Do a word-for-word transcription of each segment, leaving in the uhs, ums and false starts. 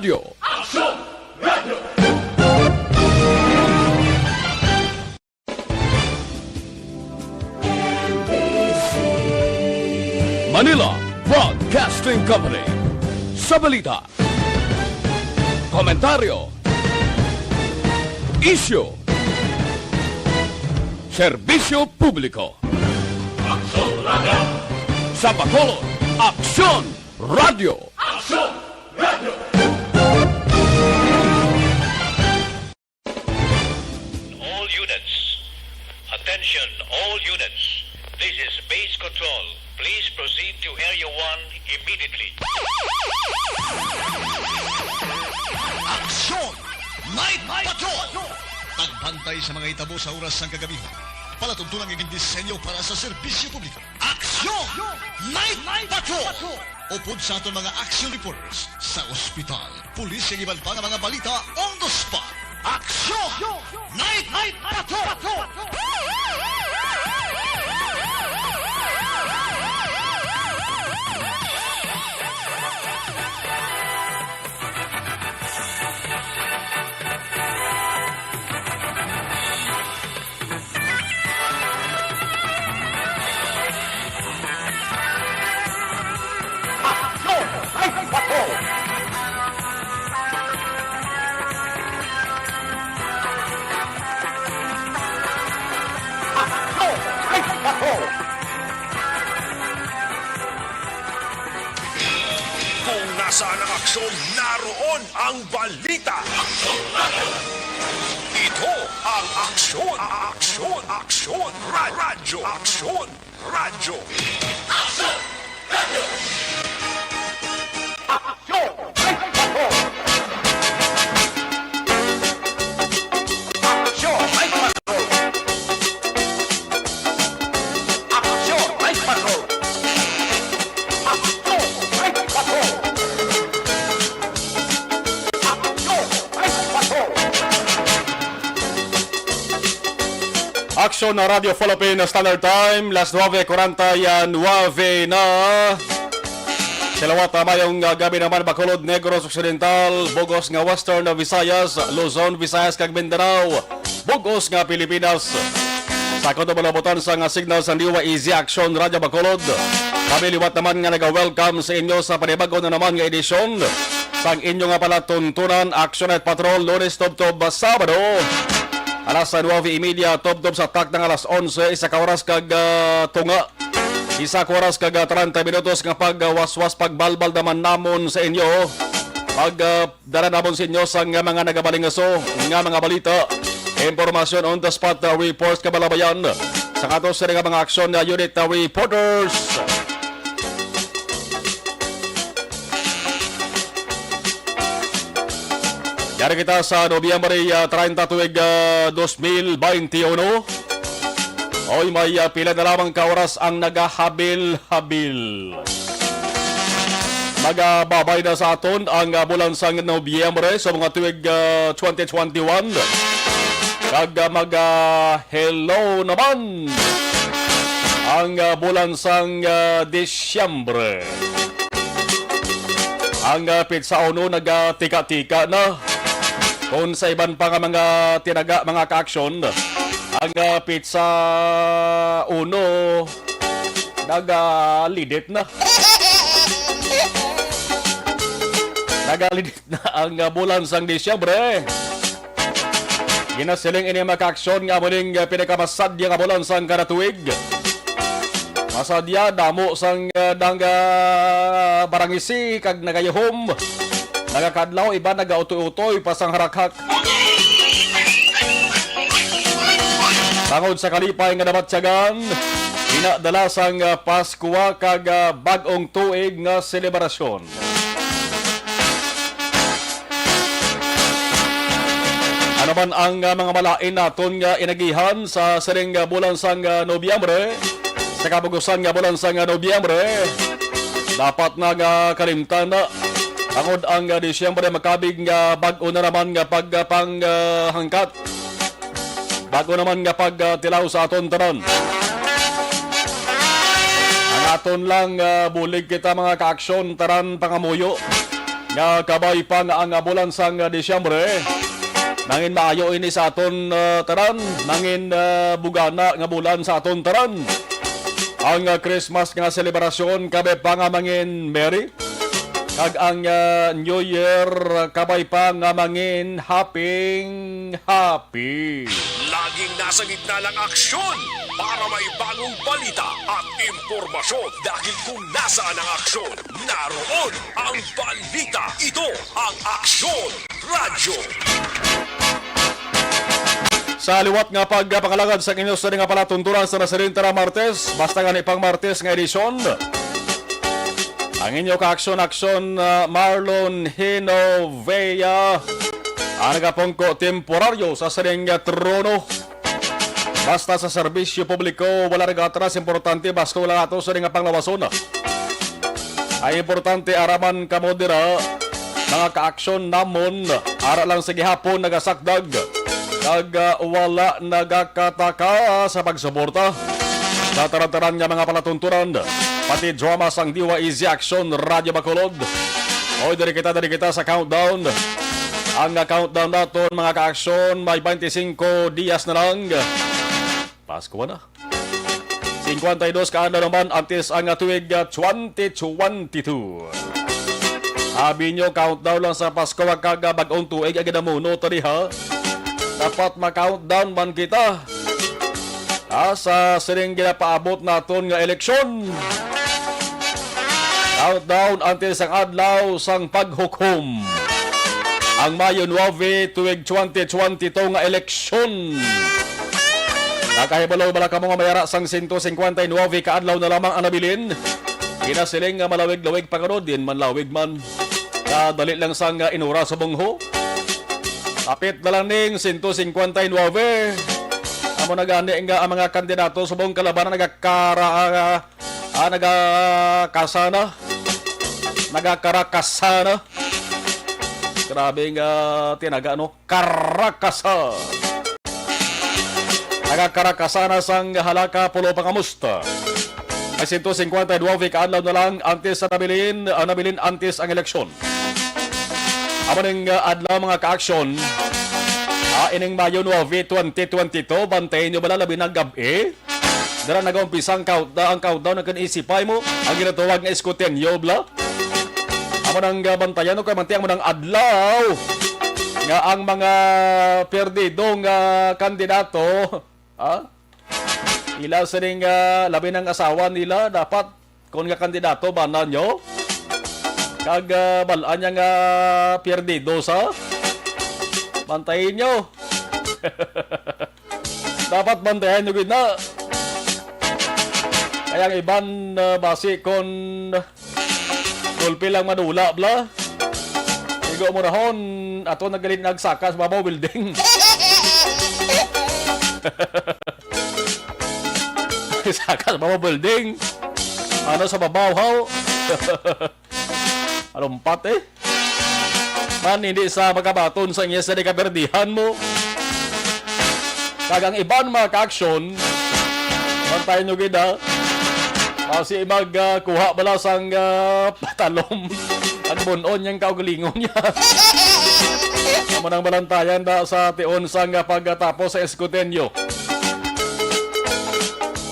Radyo. Manila Broadcasting Company. Sa balita, komentaryo, isyu, serbisyo publiko. Sa Bacolod, Aksyon Radyo. All units. Attention, all units. This is base control. Please proceed to Area one immediately. Aksyon! Night Patrol! Pagbantay sa mga hitabo sa oras sang kagabihan. Palatuntunan nga gindisenyo para sa serbisyo publiko. Aksyon! Night Patrol! Upod sa aton mga action reporters sa ospital, pulis, kag iban pa nga mga balita on the spot. Aksyon! Night Patrol! Kung nasaan ang aksyon, naroon ang balita. Ito ang Aksyon, Aksyon, Aksyon, Ra-, Radyo, Aksyon, Radyo. Aksyon! Aksyon! Aksyon! Aksyon! Night Patrol! Aksyon! Night Patrol! Aksyon! Night Patrol! Aksyon na Radyo Philippine Standard Time, las nuebe kuwarenta y nuebe na. Salawat, ah, mayong, ah, gabi naman, Bacolod, Negros Occidental, bug-os nga Western Visayas, Luzon, Visayas, kag Mindanao, bug-os nga Pilipinas. Sa kutob nga nabutan sa nga signal sang D Y E Z Aksyon Radyo Bacolod, kami liwat naman nga naga-welcome sa inyo sa panibag-o na naman nga edisyon sang inyo nga palatuntunan, Aksyon Night Patrol, Lunes tubtob Sabado, alas nuebe y media tubtob sa takna nga alas onse, isa ka oras kag, ah, tunga. Isa ka oras kag, ah, treinta minutos nga pagwaswas, pagbalbal naman namon sa inyo. Pag, ah, dala namon sa inyo sang mga nagabalingaso nga mga balita, impormasyon, on the spot, ah, reports, kabalabayan sa aton sini nga mga aksyon, ah, unit, ah, reporters. Yari kita sa Nobyembre, ah, treinta tuig, ah, dos mil beinti uno. Oy, may, ah, pila na lamang ka oras ang nagahabil-habil. Magababay na sa aton ang, ah, bulan sang Nobyembre sa mga tuig, ah, twenty twenty-one. Kag, ah, mag, ah, hello naman ang, ah, bulan sang, ah, Disyembre. Ang, ah, pitsa uno nagatika-tika na. Kung sa iban pa nga mga tinaga, mga kaaksyon, ang, ah, pitsa uno nagalidit na. Nagalidit na ang, ah, bulan sang Disyembre. Ginasiling ini, mga kaaksyon, nga amo ning, ah, pinakamasadya nga bulan sang kada tuig. Masadya, damo sang, ah, nang, ah, barangisi kag nagayuhom. Nagakadlaw, iban nagautoy-utoy pa sang harakhak. Tungod sa kalipay nga nabatyagan, ginadala sang, ah, Paskwa kag, ah, bag-ong tuig nga selebrasyon. Ano man ang, ah, mga malain naton nga inagihan sa sining, ah, bulan sang, ah, Nobyembre? Sa kabugusan nga bulan sang, ah, Nobyembre, dapat na nga kalimtan na. Tungod ang, ah, Disyembre makabig nga bag-o na naman nga pagpanghangkat. Bag-o naman nga pagtilaw sa aton tanan. Ang aton lang, ah, bulig kita, mga kaaksyon, tanan pangamuyo. nga kabay pa nga ang, ah, bulan sang, ah, Disyembre. Mangin maayo ini sa aton, ah, tanan, mangin, ah, bugana nga bulan sa aton tanan. Ang, ah, Christmas nga selebrasyon, kabay pa nga mangin merry. Kag ang, ah, New Year, kabay pa nga mangin happy, happy. Laging nasa gitna ng aksyon para may bagong balita at impormasyon. Dahil kung nasaan ang aksyon, naroon ang balita. Ito ang Aksyon Radyo. Sa liwat nga pagpakalagad sa inyo sa nga palatuntunan sa nasiring tara Martes, basta gani pang Martes nga edisyon, ang inyo ka-aksyon-aksyon, ah, Marlon Hinovea, ang nagapungko temporaryo sa sining nga trono. Basta sa serbisyo publiko, wala nag-atras, importante, basta wala nato sa nga panglawason. Ay importante, araman kamo dira, mga kaaksyon namon, ara lang sa gihapon nagasakdag, kag, ah, wala nagakataka sa pagsuporta sa taran-taran nga mga palatuntunan, pati drama sang D Y E Z Action Radio Bacolod. Oy, diri kita, diri kita sa countdown. Ang, ah, countdown naton, mga kaaksyon, may twenty-cinco dias na lang. Pasko na. Cincuenta y dos ka adlaw naman antes ang, ah, tuig, ah, twenty twenty-two. Abi nyo, countdown lang sa Pasko kag, ah, bag-ong tuig ang ginamuno ta diha. Dapat ma-countdown man kita, ah, sa sining ginapaabot naton nga eleksyon. Countdown antes ang adlaw sang paghukom. Ang Mayo nuebe, tuig twenty twenty-two nga eleksyon. Nakahibalo bala kamo nga may ara sang sento cincuenta y nuebe ka adlaw na lamang ang nabilin? Ginasiling nga malawig-lawig pa kuno, diin man lawig man. Ah, dali lang sang, ah, inura subong ho. Hapit na lang ning sento cincuenta y nuebe. Amo na gani nga ang mga kandidato subong kalabanan nagakara-, ah, nagakasana. Nagakarakasana. Grabe nga tinaga, no? Karakasa. Nagakarakasana sang halaka pulo pangamusta. May sento cincuenta y nuebe ka adlaw na lang antes sa nabilin, ang nabilin antes ang eleksyon. Amo ning, ah, adlaw, mga ka-aksyon. Ah, ining Mayo nuebe, twenty twenty-two, bantayan nyo bala labi na gab-i. Dira nag-umpisa ang count-, ang countdown, ang kan-, isipay mo, ang ginatawag nga eskutenyo, bla. Amo nang, ah, bantayan, o kay manti amo nang adlaw nga ang mga perdido nga kandidato, ha? Ila sining, ah, labi ng asawa nila, dapat kon nga kandidato, bana nyo. Kag, ah, bal-an niya nga perdido sa. Bantayin nyo. Dapat bantayan nyo gid na. Kaya ang iban, ah, basi kon gulpi lang madula, bla. Igo mo rahon, ato nagalit nagsaka sa babaw building. Saka sa babaw building. Ano sa babaw, haw? Alumpat, eh. Man, hindi sa magabaton sa iya sa di kaberdihan mo. Kag ang iban, mga ka-aksyon, bantayan nyo gid, ha? Kasi mag, ah, kuha bala sang, ah, patalom. Ang bunon niyang kaugalingon niya. Amo nang balantayan da sa tion sang, ah, pagkatapos sa eskutenyo.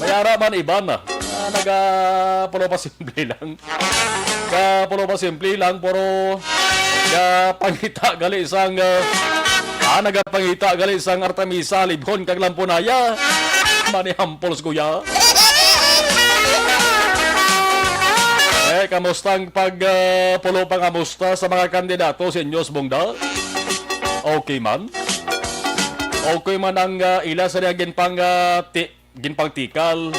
May ara man iban, ah, naga-, pero pasimple lang. Ka, pero pasimple lang, pero ka pangita gali sang, ah, ah, nagapangita gali sang Artemisa, Libhon, kag Lamponaya. Manihampol sa kuya. Eh, kamusta ang pag, ah, pulo pangamusta sa mga kandidato sa inyo sa bungda? Okay man? Okay man ang, ah, ila sa ginpang, ah, ti-, ginpangtikal?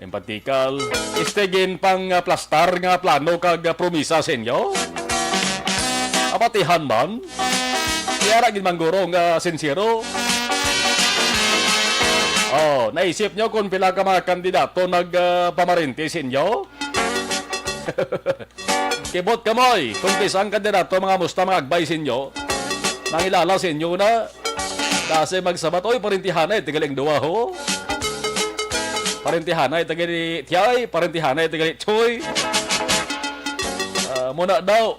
Ginpangtikal. Este ginpang, ah, plastar nga plano kag, ah, promisa sa inyo? Abatihan man? Kaya ra gid man guro nga sincero. Oh, naisip nyo kung pila ka mga kandidato nag, ah, pamarinti sa inyo? Kibot kamoy, kung bisan kandidato, mga musta, mga agbay sa inyo, mangilala sa inyo na, kasi magsabat, "Oy, parintihanay, tigaling duwa, ho. Parintihanay, tigali Tiay, parintihanay, tigali Choy." Ah, muna daw.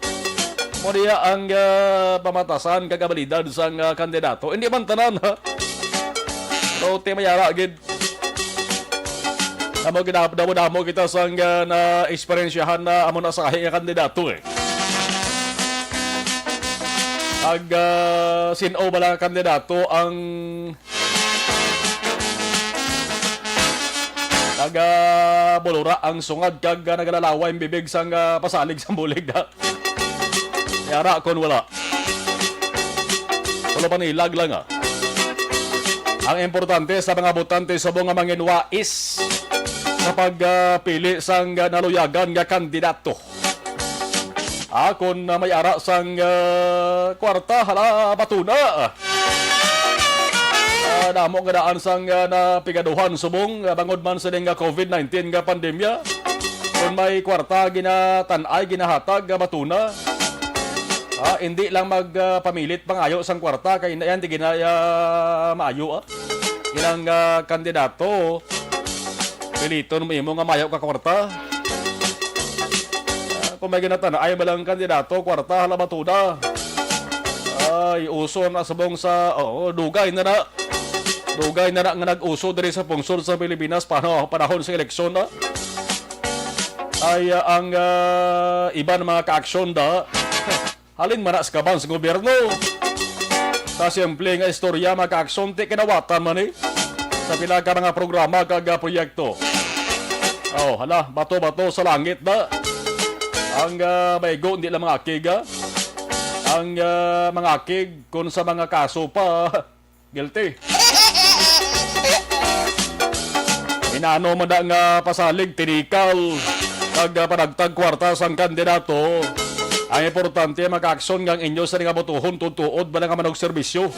Mo diya ang, ah, pamatasan kag abilidad sang, ah, kandidato. Hindi man tanan, ha? Pero ti may ara gid. Amo gina-, damo-damo kita sang, ah, na-eksperyensyahan na amo na sahi nga kandidato, eh. Ag, ah, sin-o bala nga kandidato ang naga bulura ang sungad kag, ah, nagalalaway ang bibig sang, ah, pasalig sang bulig, ha? Yara kon wala. Wala panilag lang, ah. Ang importante sa mga botante subong nga manginwais sa pagpili sang naluyagan nga kandidato. Ah, kon, ah, may ara sang, ah, kwarta, hala, batuna. Ah, damo nga daan sang, ah, napigaduhan subong, ah, bangod man sining, ah, covid nineteen nga pandemya. Kon may kwarta ginatan-ay, ginahatag, ah, batuna. Ah, hindi lang mag, ah, pamilit pangayo sang kwarta kay yan di ginaya maayo, ah. Ilang, ah, kandidato, piliton mo imo nga mayo ka kwarta. Ah, kung may ginatan-ay ba lang kandidato, kwarta, hala, batuna. Ay, uso na subong sa, oo, dugay na na. Dugay na na nga nag-uso diri sa pungsod sa Pilipinas pa-, panahon sa eleksyon, ah. Ay, ah, ang, ah, iban mga kaaksyon da, halin man na sa kaban sa gobyerno. Sa simple nga istorya, mga kaaksyon, ti kinawatan man, eh, sa pila ka mga programa kag, ah, proyekto. Oh, hala, bato-bato sa langit na. Ang, ah, maigo, hindi lang mga akig, ah. Ang, ah, mga akig, kung sa mga kaso pa, guilty. Inano man da nga pasalig, tinikal, kag, ah, panagtag kwarta sang kandidato. Ang importante, mga kaaksyon, nga ang inyo sa nga botohon, tutuod ba nga manog serbisyo?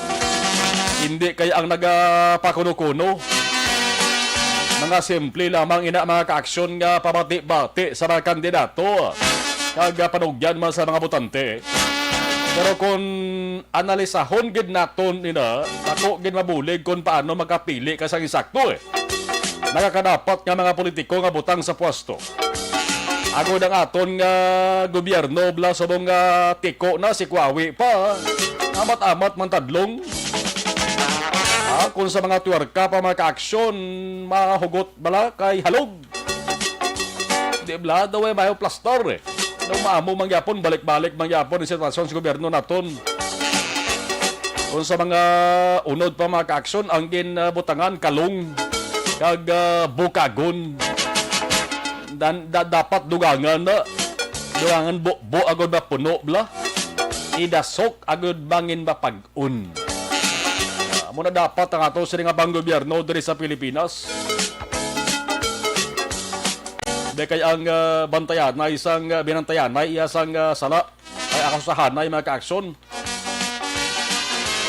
Hindi kay ang nagapakuno-kuno. Mga simple lamang ina, mga kaaksyon, nga pabati-bati sa mga kandidato kag, ah, panugyan man sa mga botante. Pero kung analisahon gid naton ina, ako gid mabulig kung paano makapili ka sang insakto, eh. Nakakadapat nga mga politiko nga butang sa pwesto. Agod ang aton nga gobyerno, bala subong nga tiko na si Kuawi pa, amat-amat man tadlong. Ah, kung sa mga tuwerka pa mga kaaksyon, mahugot bala kay halog. Di bala daw ay mayo plastar, eh. Nung maamo mangyapon, balik-balik mangyapon ang sitwasyon sa gobyerno naton. Kung sa mga unod pa mga kaaksyon, ang ginbutangan kalong kag, ah, bukagon. Dan-, da-, dapat dugangan na. Dugangan bu-, bu-, agod ba puno bala? Idasok agod bangin mapag-un. Ah, amo na dapat ang ato sini nga panggobyerno diri sa Pilipinas. Di kay ang, ah, bantayanay sang, ah, binantayanay iya sang, ah, sala ay akusahanay mga kaaksyon.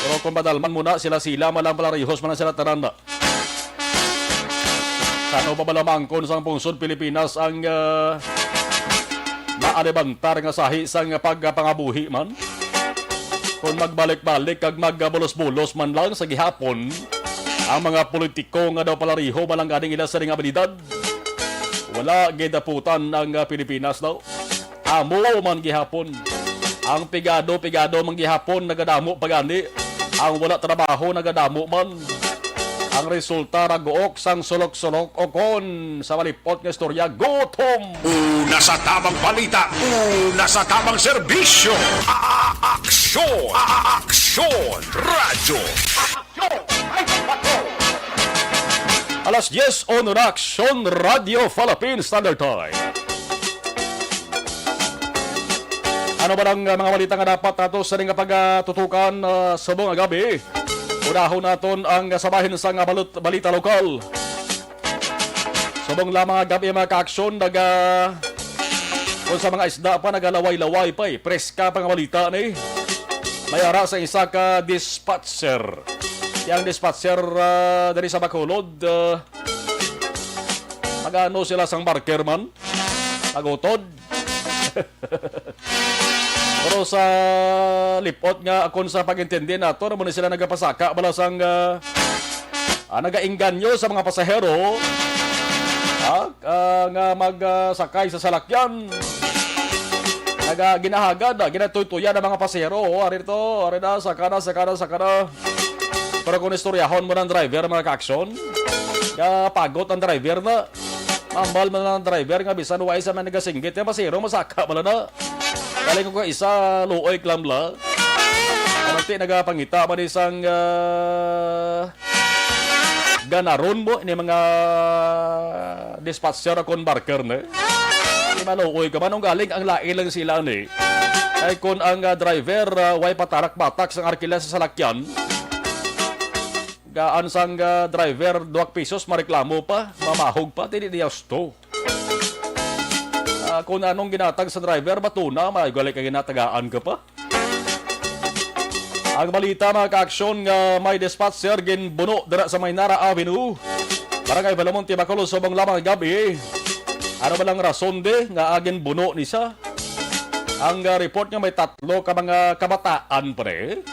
Pero kung madalman mo na, sila-sila man lang palarihos man lang sila tanan na. Sa ano pa bala mangkon sang pungsod Pilipinas ang, ah, maalibantar nga sahi sang pagpangabuhi man? Kung magbalik-balik kag magbulos-bulos man lang sa gihapon ang mga politiko nga daw palariho man lang ganing ila sa abilidad, wala gid daputan ang, ah, Pilipinas daw. Amo man gihapon. Ang pigado-pigado man gihapon nagadamo pa gani. Ang wala trabaho nagadamo man. Ang resulta, raguok sang sulok-sulok, o kon sa malipot nga istorya, gutom. Una sa tabang balita, una sa tabang serbisyo. A-, a-, aksyon, a-, a-, aksyon, radyo. Alas diez, una na, Aksyon Radio Philippine Standard Time. Ano ba ang, uh, mga balita nga dapat nato sa nga pagatutukan, uh, subong nga gabi? Unahon naton ang sa bahin sa nga balut-, balita lokal. Subong lamang nga gabi, mga kaaksyon, naga-, kung sa mga isda pa, nagalaway-laway pa, eh. Preska pa nga balita ni. May ara sa isa ka dispatcher. Yang dispatcher, ah, diri sa Bacolod, ah, magano sila sang barker man? Magutod? Pero sa lipot nga akon sa pag-intindi nato, amo ni sila nagapasaka bala sang, ah, ah, nagaengganyo sa mga pasahero, ah, ah, nga mag, ah, sakay sa salakyan. Nga Ga-, ginahagad na, ginatuytuyan ang mga pasahero. O, ari to, ari na, saka na, saka na, saka na. Pero kung istoryahon mo ng driver, mga ka-aksyon, ga-, pagot ang driver na. Mambal man ang driver nga bisan wa isa man nagasinggit, eh, pasahero, masaka pala na. Galing ko ka isa, luoy klamla. Ang ti nagapangita man isang, ah, ganaron mo ni mga dispatcher kon barker, ne? Di maluoy ka man, ang galing ang lain lang sila, ne? Ay, kung ang, ah, driver, ah, way patarak-batak sang arkila sa salakyan, gaan sang, ah, driver, duwag pisos, mareklamo pa, mamahog pa, dili niya gusto. Ah, kung anong ginatag sa driver, batuna, may gali ka ginatagaan ka pa. Ang balita, mga ka-aksyon, nga may dispatcher ginbuno dira sa Maynara Avenue, Barangay Belamonte, Bacolod, subong lamang gabi. Ano ba lang rason di nga agin buno ni sa? Ang, ah, report nga may tatlo ka mga kabataan, pre.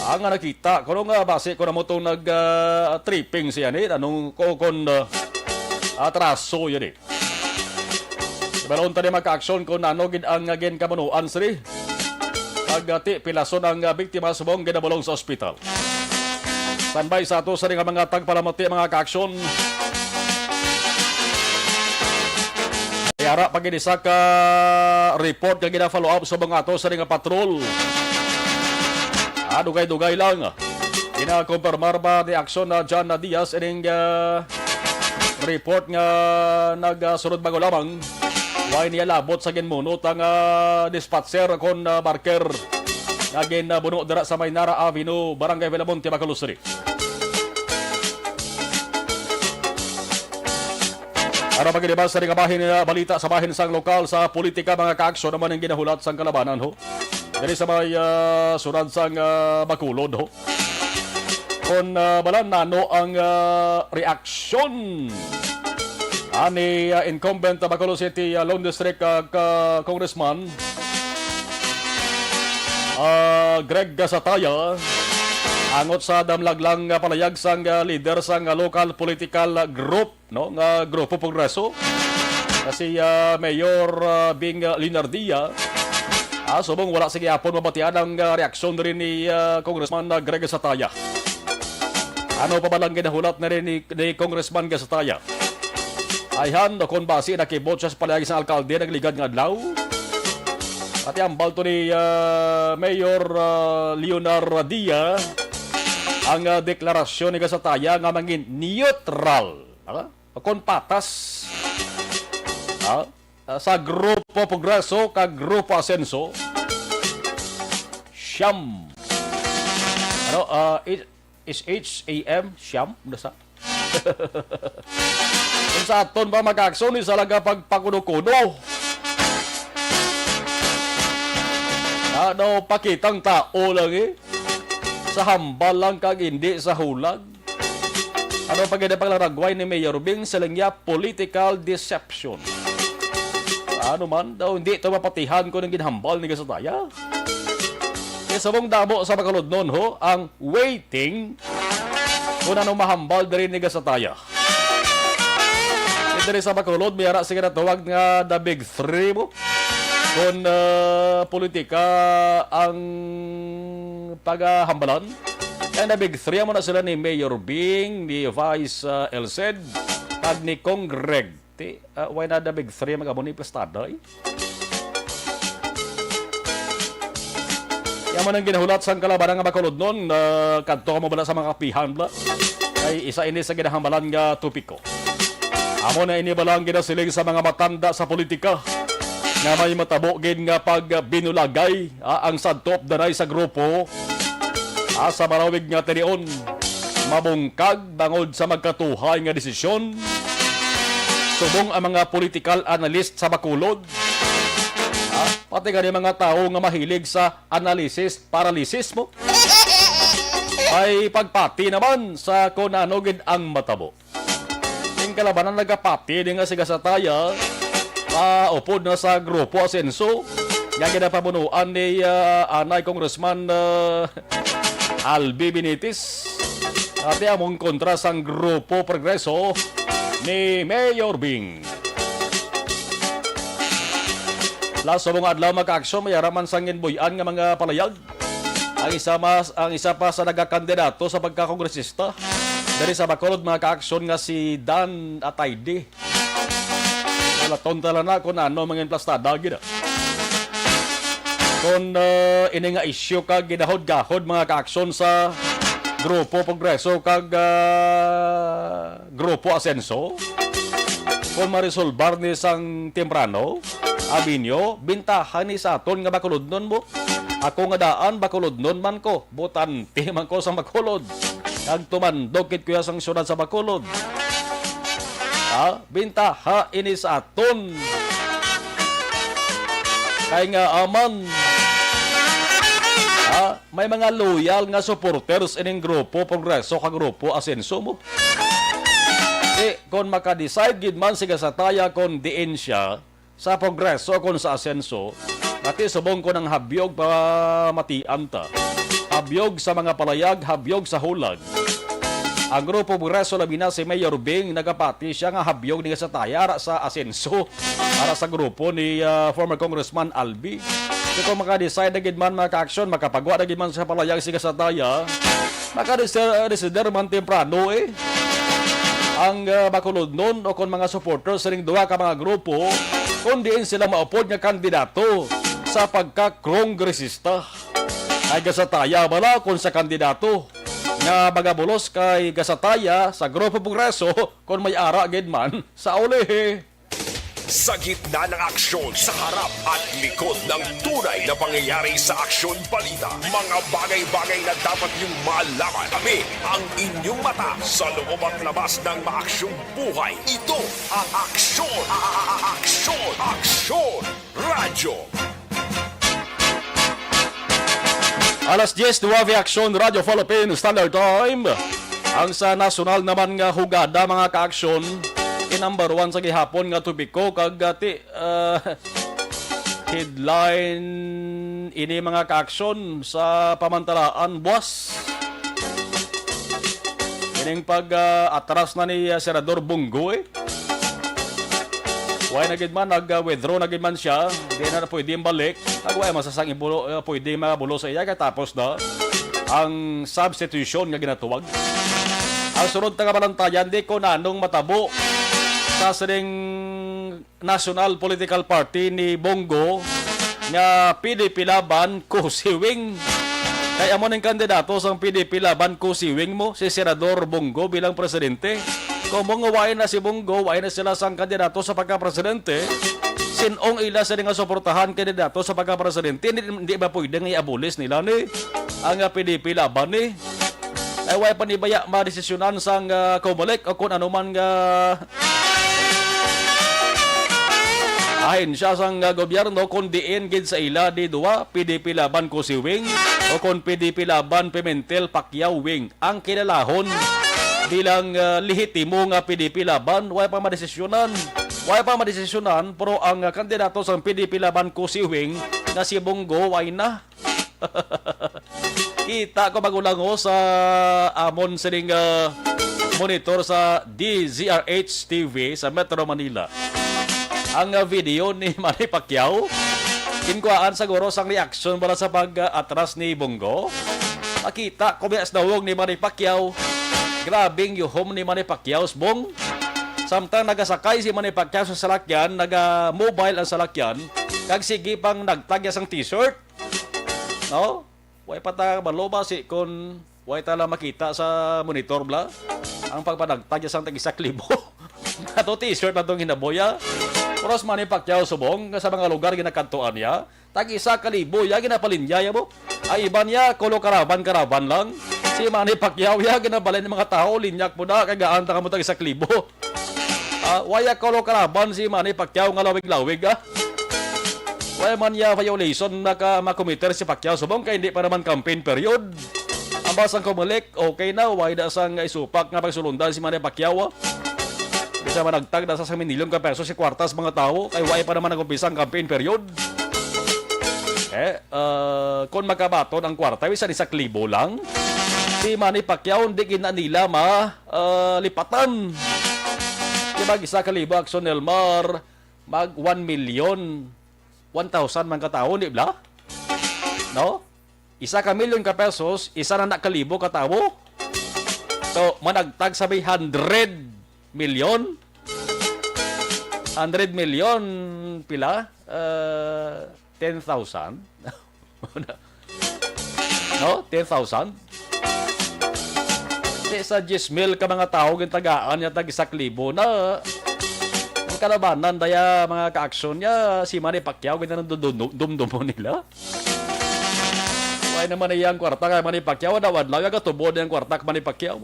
Ang, ah, nakita ko nga basi ko na mo itong nag, ah, tripping siya ni, anong ko kon, ah, atraso yan eh. Ibalon ta ni, mga ka-aksyon, kung ano gid ang, ah, ginkamunuan, sri. Pagati, pilason ang, ah, biktima subong ginabulong sa ospital. Standby sa ato sa nga mga tagpalamati, mga ka-aksyon. Yara pa gid isa ka report nga gina-follow up subong ato sa nga patrol. Ah, dugay-dugay lang. Ginakumpirmar ba ni Aksyon na John na Diaz ining, ah, report nga nagasunod bago lamang? Way niya labot sa ginmunot ang, ah, dispatcher kon, ah, barker nga ginbuno dira sa Maynara Avenue, Barangay Villamonte, Bacolod City. Para pagkilibas sa nga bahin, ah, balita sa bahin sang lokal sa politika, mga ka-aksyon, naman ang ginahulat sang kalabanan, ho. Diri sa may, ah, sunod sang, ah, Bacolod, ho. Kung, ah, bala, nano ang, ah, reaksyon ani, ah, incumbent, ah, Bacolod City, ah, Lone District, ah, ka-, Congressman, ah, Greg Gasataya, angot sa damlaglang, ah, palayag sang, ah, leader sang, ah, local political, ah, group, no, nga Grupo Progreso, nga si, ah, Mayor, ah, Bing, ah, Leonardia. Ah, subong wala sa gihapon mabatian ang, ah, reaksyon diri ni, ah, Congressman, ah, Greg Sataya. Ano pa ba lang ginahulat na rin ni, ni Congressman Gasataya? Ayhan, o kung basi nakibot siya sa palayag sang alkalde nagligad nga adlaw. At hambal to ni, ah, Mayor, ah, Leonardia ang, ah, deklarasyon ni Gasataya nga mangin neutral, ah, kon patas, ah, ah, sa Grupo Progreso kag Grupo Asenso. Siyam. Ano, ah, i-, is H A M? Siyam? Ano sa? Kung sa aton ba, mga ka-aksyon, isa lang ka pagpakuno-kuno. Ano, pakitang tao lang eh. Sa hambal lang kag hindi sa hulag. Ano pa gid ang paglaragway ni Mayor Bing sa linya political deception? Ano man daw, hindi to mapatihan ko ng ginhambal ni Gasataya. Kaya subong damo sa Bacolodnon, ho, ang waiting kung ano mahambal diri ni Gasataya. Diri sa Bacolod, may ara sila natawag nga the big three mo. Kung, ah, politika ang pagahambalan, ang the big three mo na sila ni Mayor Bing, ni Vice, ah, Elced, kag ni Cong Greg. Ti, ah, why na the big three? Mag-amo ni plastada, eh. Yan man ang ginahulat sang kalabanan nga Bacolodnon, ah, kadto ka mo bala sa mga kapihan, bala. Ay, isa ini sa ginahambalan nga topiko. Amo na ini bala ang ginasiling sa mga matanda sa politika nga may matabo gid nga pagbinulagay, ah, ang sadto updanay sa grupo, ah, sa marawig nga tinion. Mabungkag bangod sa magkatuhay nga desisyon. Subong ang mga political analyst sa Bacolod, ah, pati gani mga tawo nga mahilig sa analysis paralysis mo, ay pagpati naman sa kung ano gid ang matabo. Ang kalabanan nagapati din nga si Gasataya, ah, upod na sa Grupo Asenso, nga ginapamunuan ni, ah, anay Congressman, ah, Albi Benitez. Ati among kontra sang Grupo Progreso ni Mayor Bing. Last sa mga adlaw, mga ka-aksyon, may ara man sang ginbuy-an nga mga palayag. Ang isa mas, ang isa pa sa nagakandidato sa pagkakongresista diri sa Bacolod, mga ka-aksyon, nga si Dan Atayde. Wala tonta lang na kung ano mga plastada gina. Kung, uh, ini nga isyu ka ginahod-gahod, mga ka-aksyon, sa Grupo Progreso kag, uh, Grupo Asenso, kung marisolbar ni sang temprano, abinyo, bintahan ni sa aton nga Bacolodnon mo. Ako nga daan, Bacolodnon man ko. Botante man ko sa Bacolod. Kag tumandok gid ko ya sang syudad sa Bacolod. Ha? Bintaha ini sa aton. Kay nga aman, ha? May mga loyal nga supporters ining Grupo Progreso kag Grupo Asenso mo. Di, kon maka-decide gid man si Gasataya kon diin siya, sa Progreso kon sa Asenso, ati subong ko nang habyog pamatian ta. Habyog sa mga palayag, habyog sa hulag. Ang Grupo Progreso, labi na si Mayor Bing, nagapati siya nga habyog ni Gasataya ara sa Asenso, ara sa grupo ni, ah, former Congressman Albi. So, kung maka-decide na gid man, mga ka-aksyon, makapagwa na gid man sa palayag si Gasataya, maka-desider man temprano, eh, ang, ah, Bacolodnon o kon mga supporters sining duha ka mga grupo, kon diin sila maupod nga kandidato sa pagka-kongresista. Ay Gasataya bala kon sa kandidato nga magabulos kay Gasataya sa Grupo Progreso kon may ara gid man sa ulihi. Sa gitna ng aksyon, sa harap at likod ng tunay na pangyayari sa Aksyon Balita, mga bagay-bagay na dapat niyong malaman. Kami ang inyong mata sa loob at labas ng maaksyong buhay. Ito ang Aksyon, a- a- a- Aksyon, Aksyon Radyo. Alas diyes, nuwebe, Aksyon Radyo Philippine Standard Time. Ang sa nasyonal naman nga hugada, mga ka-aksyon, i-number one sa gihapon nga topiko kag, ah, ti-, ah, headline ini, mga ka-aksyon, sa pamantalaan buwas. Ining pag, ah, atras na ni, ah, Senador Bong Go, eh. Why na gid man, nag-withdraw na gid man siya. Di na pwede balik. Nag-, why masasang ibulo, uh, pwede mabulo sa iya, kay tapos na ang substitution nga ginatuwag. Ang sunod nga balantayan, di ko nanong matabo sa sining national political party ni Bong Go nga P D P Laban Kusiwing. Kay amo ning kandidato sang P D P Laban Kusiwing mo, si Senador Bong Go bilang presidente. Kung mo nga wain na si Bong Go, wain na sila sang kandidato sa pagka-presidente, sin-ong ila sila nga suportahan kandidato sa pagka-presidente, hindi, hindi ba pwede nga i-abolish nila ni ang, ah, P D P Laban ni? Ay, way pa ni baya madesisyonan sang, ah, Comelec o kung ano man nga ahensya sang, ah, gobyerno, kung diin gid sa ila di duwa, P D P Laban Kusiwing o kung P D P Laban Pimentel Pacquiao Wing ang kinalahon bilang, ah, lehitimo nga P D P Laban, way pa madesisyonan. Way pa madesisyonan, pero ang, ah, kandidato sang P D P Laban Kusiwing nga si Bong Go, way na. Kita ko magulango sa amon sining, ah, monitor sa D Z R H T V sa Metro Manila. Ang, ah, video ni Manny Pacquiao, ginkuhaan siguro sang reaksyon para sa pag, ah, atras ni Bong Go. Makita ko biya sa dawog ni Manny Pacquiao. Grabing yuhom ni Manny Pacquiao, Bong. Samtang nagasakay si Manny Pacquiao sa salakyan, naga-mobile ang salakyan, kag sige pang nagtag ya sang t-shirt. No? Way pa ta balo ba si kun way ta lang makita sa monitor bla ang pagpanagtag ya sang tag isa ka libo. Ato t-shirt na tong hinaboya. Puros Manny Pacquiao subong nga sa mga lugar ginakadtuan niya. Tag isa ka libo ya ginapalinya ya mo. Ay iban niya, kolo karaban-karaban lang. Si Manny Pacquiao ya ginabalin ng mga tao, linyak mo na, kay gaan ta kamo tag isa ka libo. Ah, waya ko lo kalaban si Manny Pacquiao nga lawig-lawig, ah. Waya man niya violation na ka makomiter si Pacquiao subong kay hindi pa naman campaign period. Ang basang Comelec, okay na, wala na sang isupak nga pagsulundan si Manny Pacquiao, ah. Bisa managtag na sa sang minilyon ka pesos si kwartas mga tawo kay wala pa naman nag-umpisa ang campaign period. Eh, ah, kung makabaton ang kwarta, bisan isa ka libo lang, si Manny Pacquiao, hindi gid na nila ma- ah, lipatan. Di ba, isa ka libo, Aksyon Elmar, mag one million. one thousand man ka tawo, di bala? No? Isa ka milyon ka pesos, isa na na ka libo ka tawo. So, managtag sa may hundred million? Hundred million, pila? Uh, ten thousand? No? Ten thousand? Di sa diyes mil ka mga tawo, gintagaan niya tag isa ka libo na. Ang kalabanan daya, mga ka-aksyon niya, si Manny Pacquiao, ginanandudumdumon nila. Why naman iya ang kwarta kay Manny Pacquiao? Daw adlaw, ya gatubo niya ang kwarta kay Manny Pacquiao.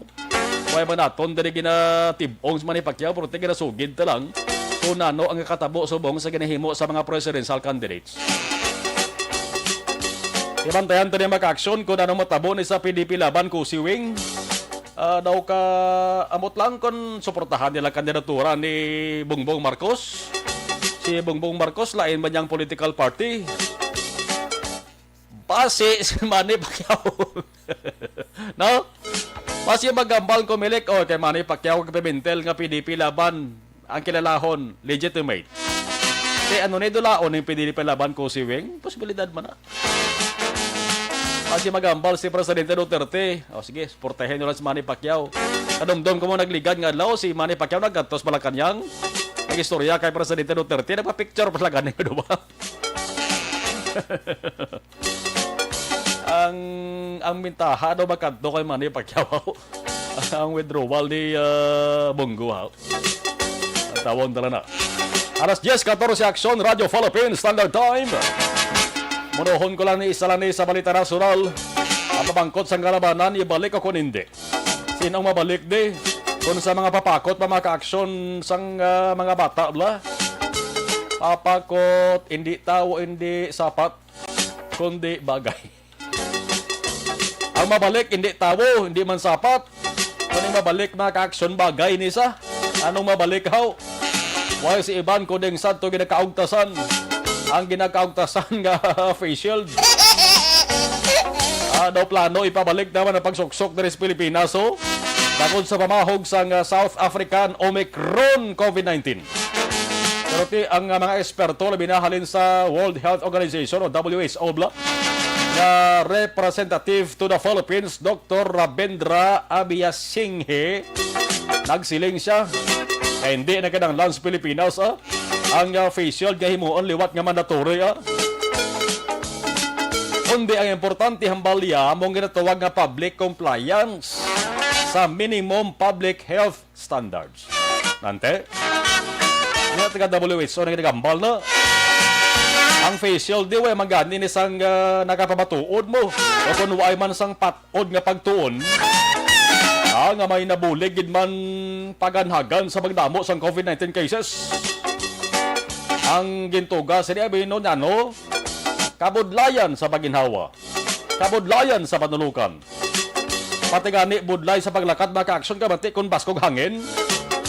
Why man naton diri ginatib-ong si Manny Pacquiao, pero ti ginasugid ta lang kung ano ang katabo subong sa ginahimo sa mga presidential candidates. Ibantayan ta ni mga ka-aksyon kung ano matabo ni sa P D P Laban ko si Wing. Ah, daw ka, amot lang kung suportahan nila kandidatura ni Bongbong Marcos. Si Bongbong Marcos, lain ba niyang political party? Basi si Manny Pacquiao. No? Basi magambal ko, Milik, o kay Manny Pacquiao kag Pimentel nga P D P Laban ang kilalahon, legitimate. Kay ano ni dulaon ning P D P Laban ko si Wing? Posibilidad man na. Basi magambal si Presidente Duterte. O sige, suportahin nyo lang si Manny Pacquiao. Kadumdom ko mo nagligad nga adlaw, si Manny Pacquiao nagkadto sa Malacañang. Nag-istorya kay Presidente Duterte, nagpa-picture pa sila ganing duha. Ang, ang mintaha daw magkadto kay Manny Pacquiao. Ang withdrawal ni, ah, Bongo, ha? Ang tawon dala na. Alas diyes katorse, Aksyon, Radyo Philippine Standard Time. Munohon ko lang ni isa lang ni sa balita nasyonal. Ang pamangkot sang kalabanan, ibalik o kon hindi. Sino ang mabalik di? Kung sa mga papakot pa, mga ka-aksyon sang, ah, mga bata, bla? Papakot, hindi tawo, hindi sapat, kundi bagay. Ang mabalik, hindi tawo, hindi man sapat. Kung ang mabalik, mga ka-aksyon, bagay ni sa. Anong mabalik, haw? Why si Ivan Coding Santo ginakaugtasan? Ang ginakaugtasan nga face shield. Ah, daw plano ipabalik naman ang pagsuksok diri sa Pilipinas, so, tungod sa pamahog sang, ah, South African Omicron COVID nineteen. Pero ti, ang, ah, mga eksperto, labi na halin sa World Health Organization o W H O bla, nga representative to the Philippines, Doktor Ravindra Abiysinghe, nagsiling siya nga hindi na kinahanglan sa Pilipinas, ah, ang, ah, face shield nga himuon liwat nga mandatory, ah. Kundi ang importante, hambal niya, amo ang ginatawag nga public compliance sa minimum public health standards. Nante? Nga taga W H O na ginagambal na. Ang face shield, di way magani ni sang, ah, nakapamatuod mo. O kung way man sang pat-od nga pagtuon, ah, nga may nabulig gid man paganhagan sa pagdamo sang COVID nineteen cases. Ang gintuga sini abi no, ano? Kabudlayan sa paginhawa. Kabudlayan sa panulukan. Pati gani budlay sa paglakat, mga ka-aksyon, kabati kung baskog hangin.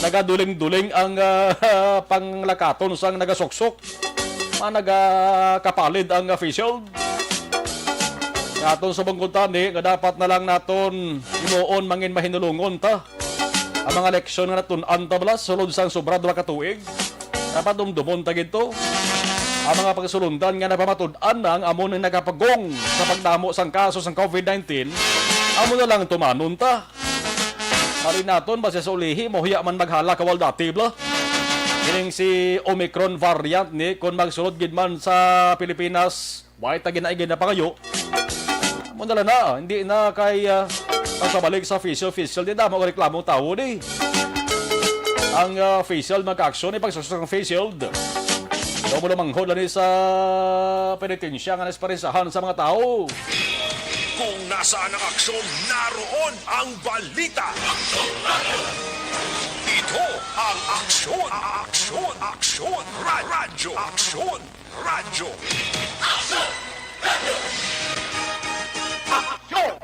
Nagaduling-duling ang, ah, panglakaton sang nagasuksok. Mga nagakapalid ang, ah, face shield. Nga aton subong kuntani nga dapat na lang naton himuon mangin mahinulungon ta. Ang mga leksyon nga natun-an ta bala sulod sang sobra duha ka tuig, dapat dumdumon ta gid to. Ang mga pagsulundan nga napamatud-an na nga amo nang nagapagong sa pagdamo sang kaso sang COVID nineteen, amo na lang tumanon ta. Mali naton, basi sa ulihi, mahuya man maghala kawal dati, bla. Kining si Omicron variant ni, kung magsulod gid man sa Pilipinas, way ta ginaigin na pangayo. Amo na lang na, hindi na kay, ah, pagpabalik sa face shield, face shield, di damo reklamo tawo di. Ang, ah, face shield, magka-aksyon, ipagsuksok ang face shield. Daw mo lumanghod lang ni sa penitensya nga naesperensahan sa mga tawo. Kung nasaan ang aksyon, naroon ang balita. Ito ang Aksyon, Aksyon, Aksyon, Ra-, Radyo, Aksyon, Radyo. Aksyon! Aksyon!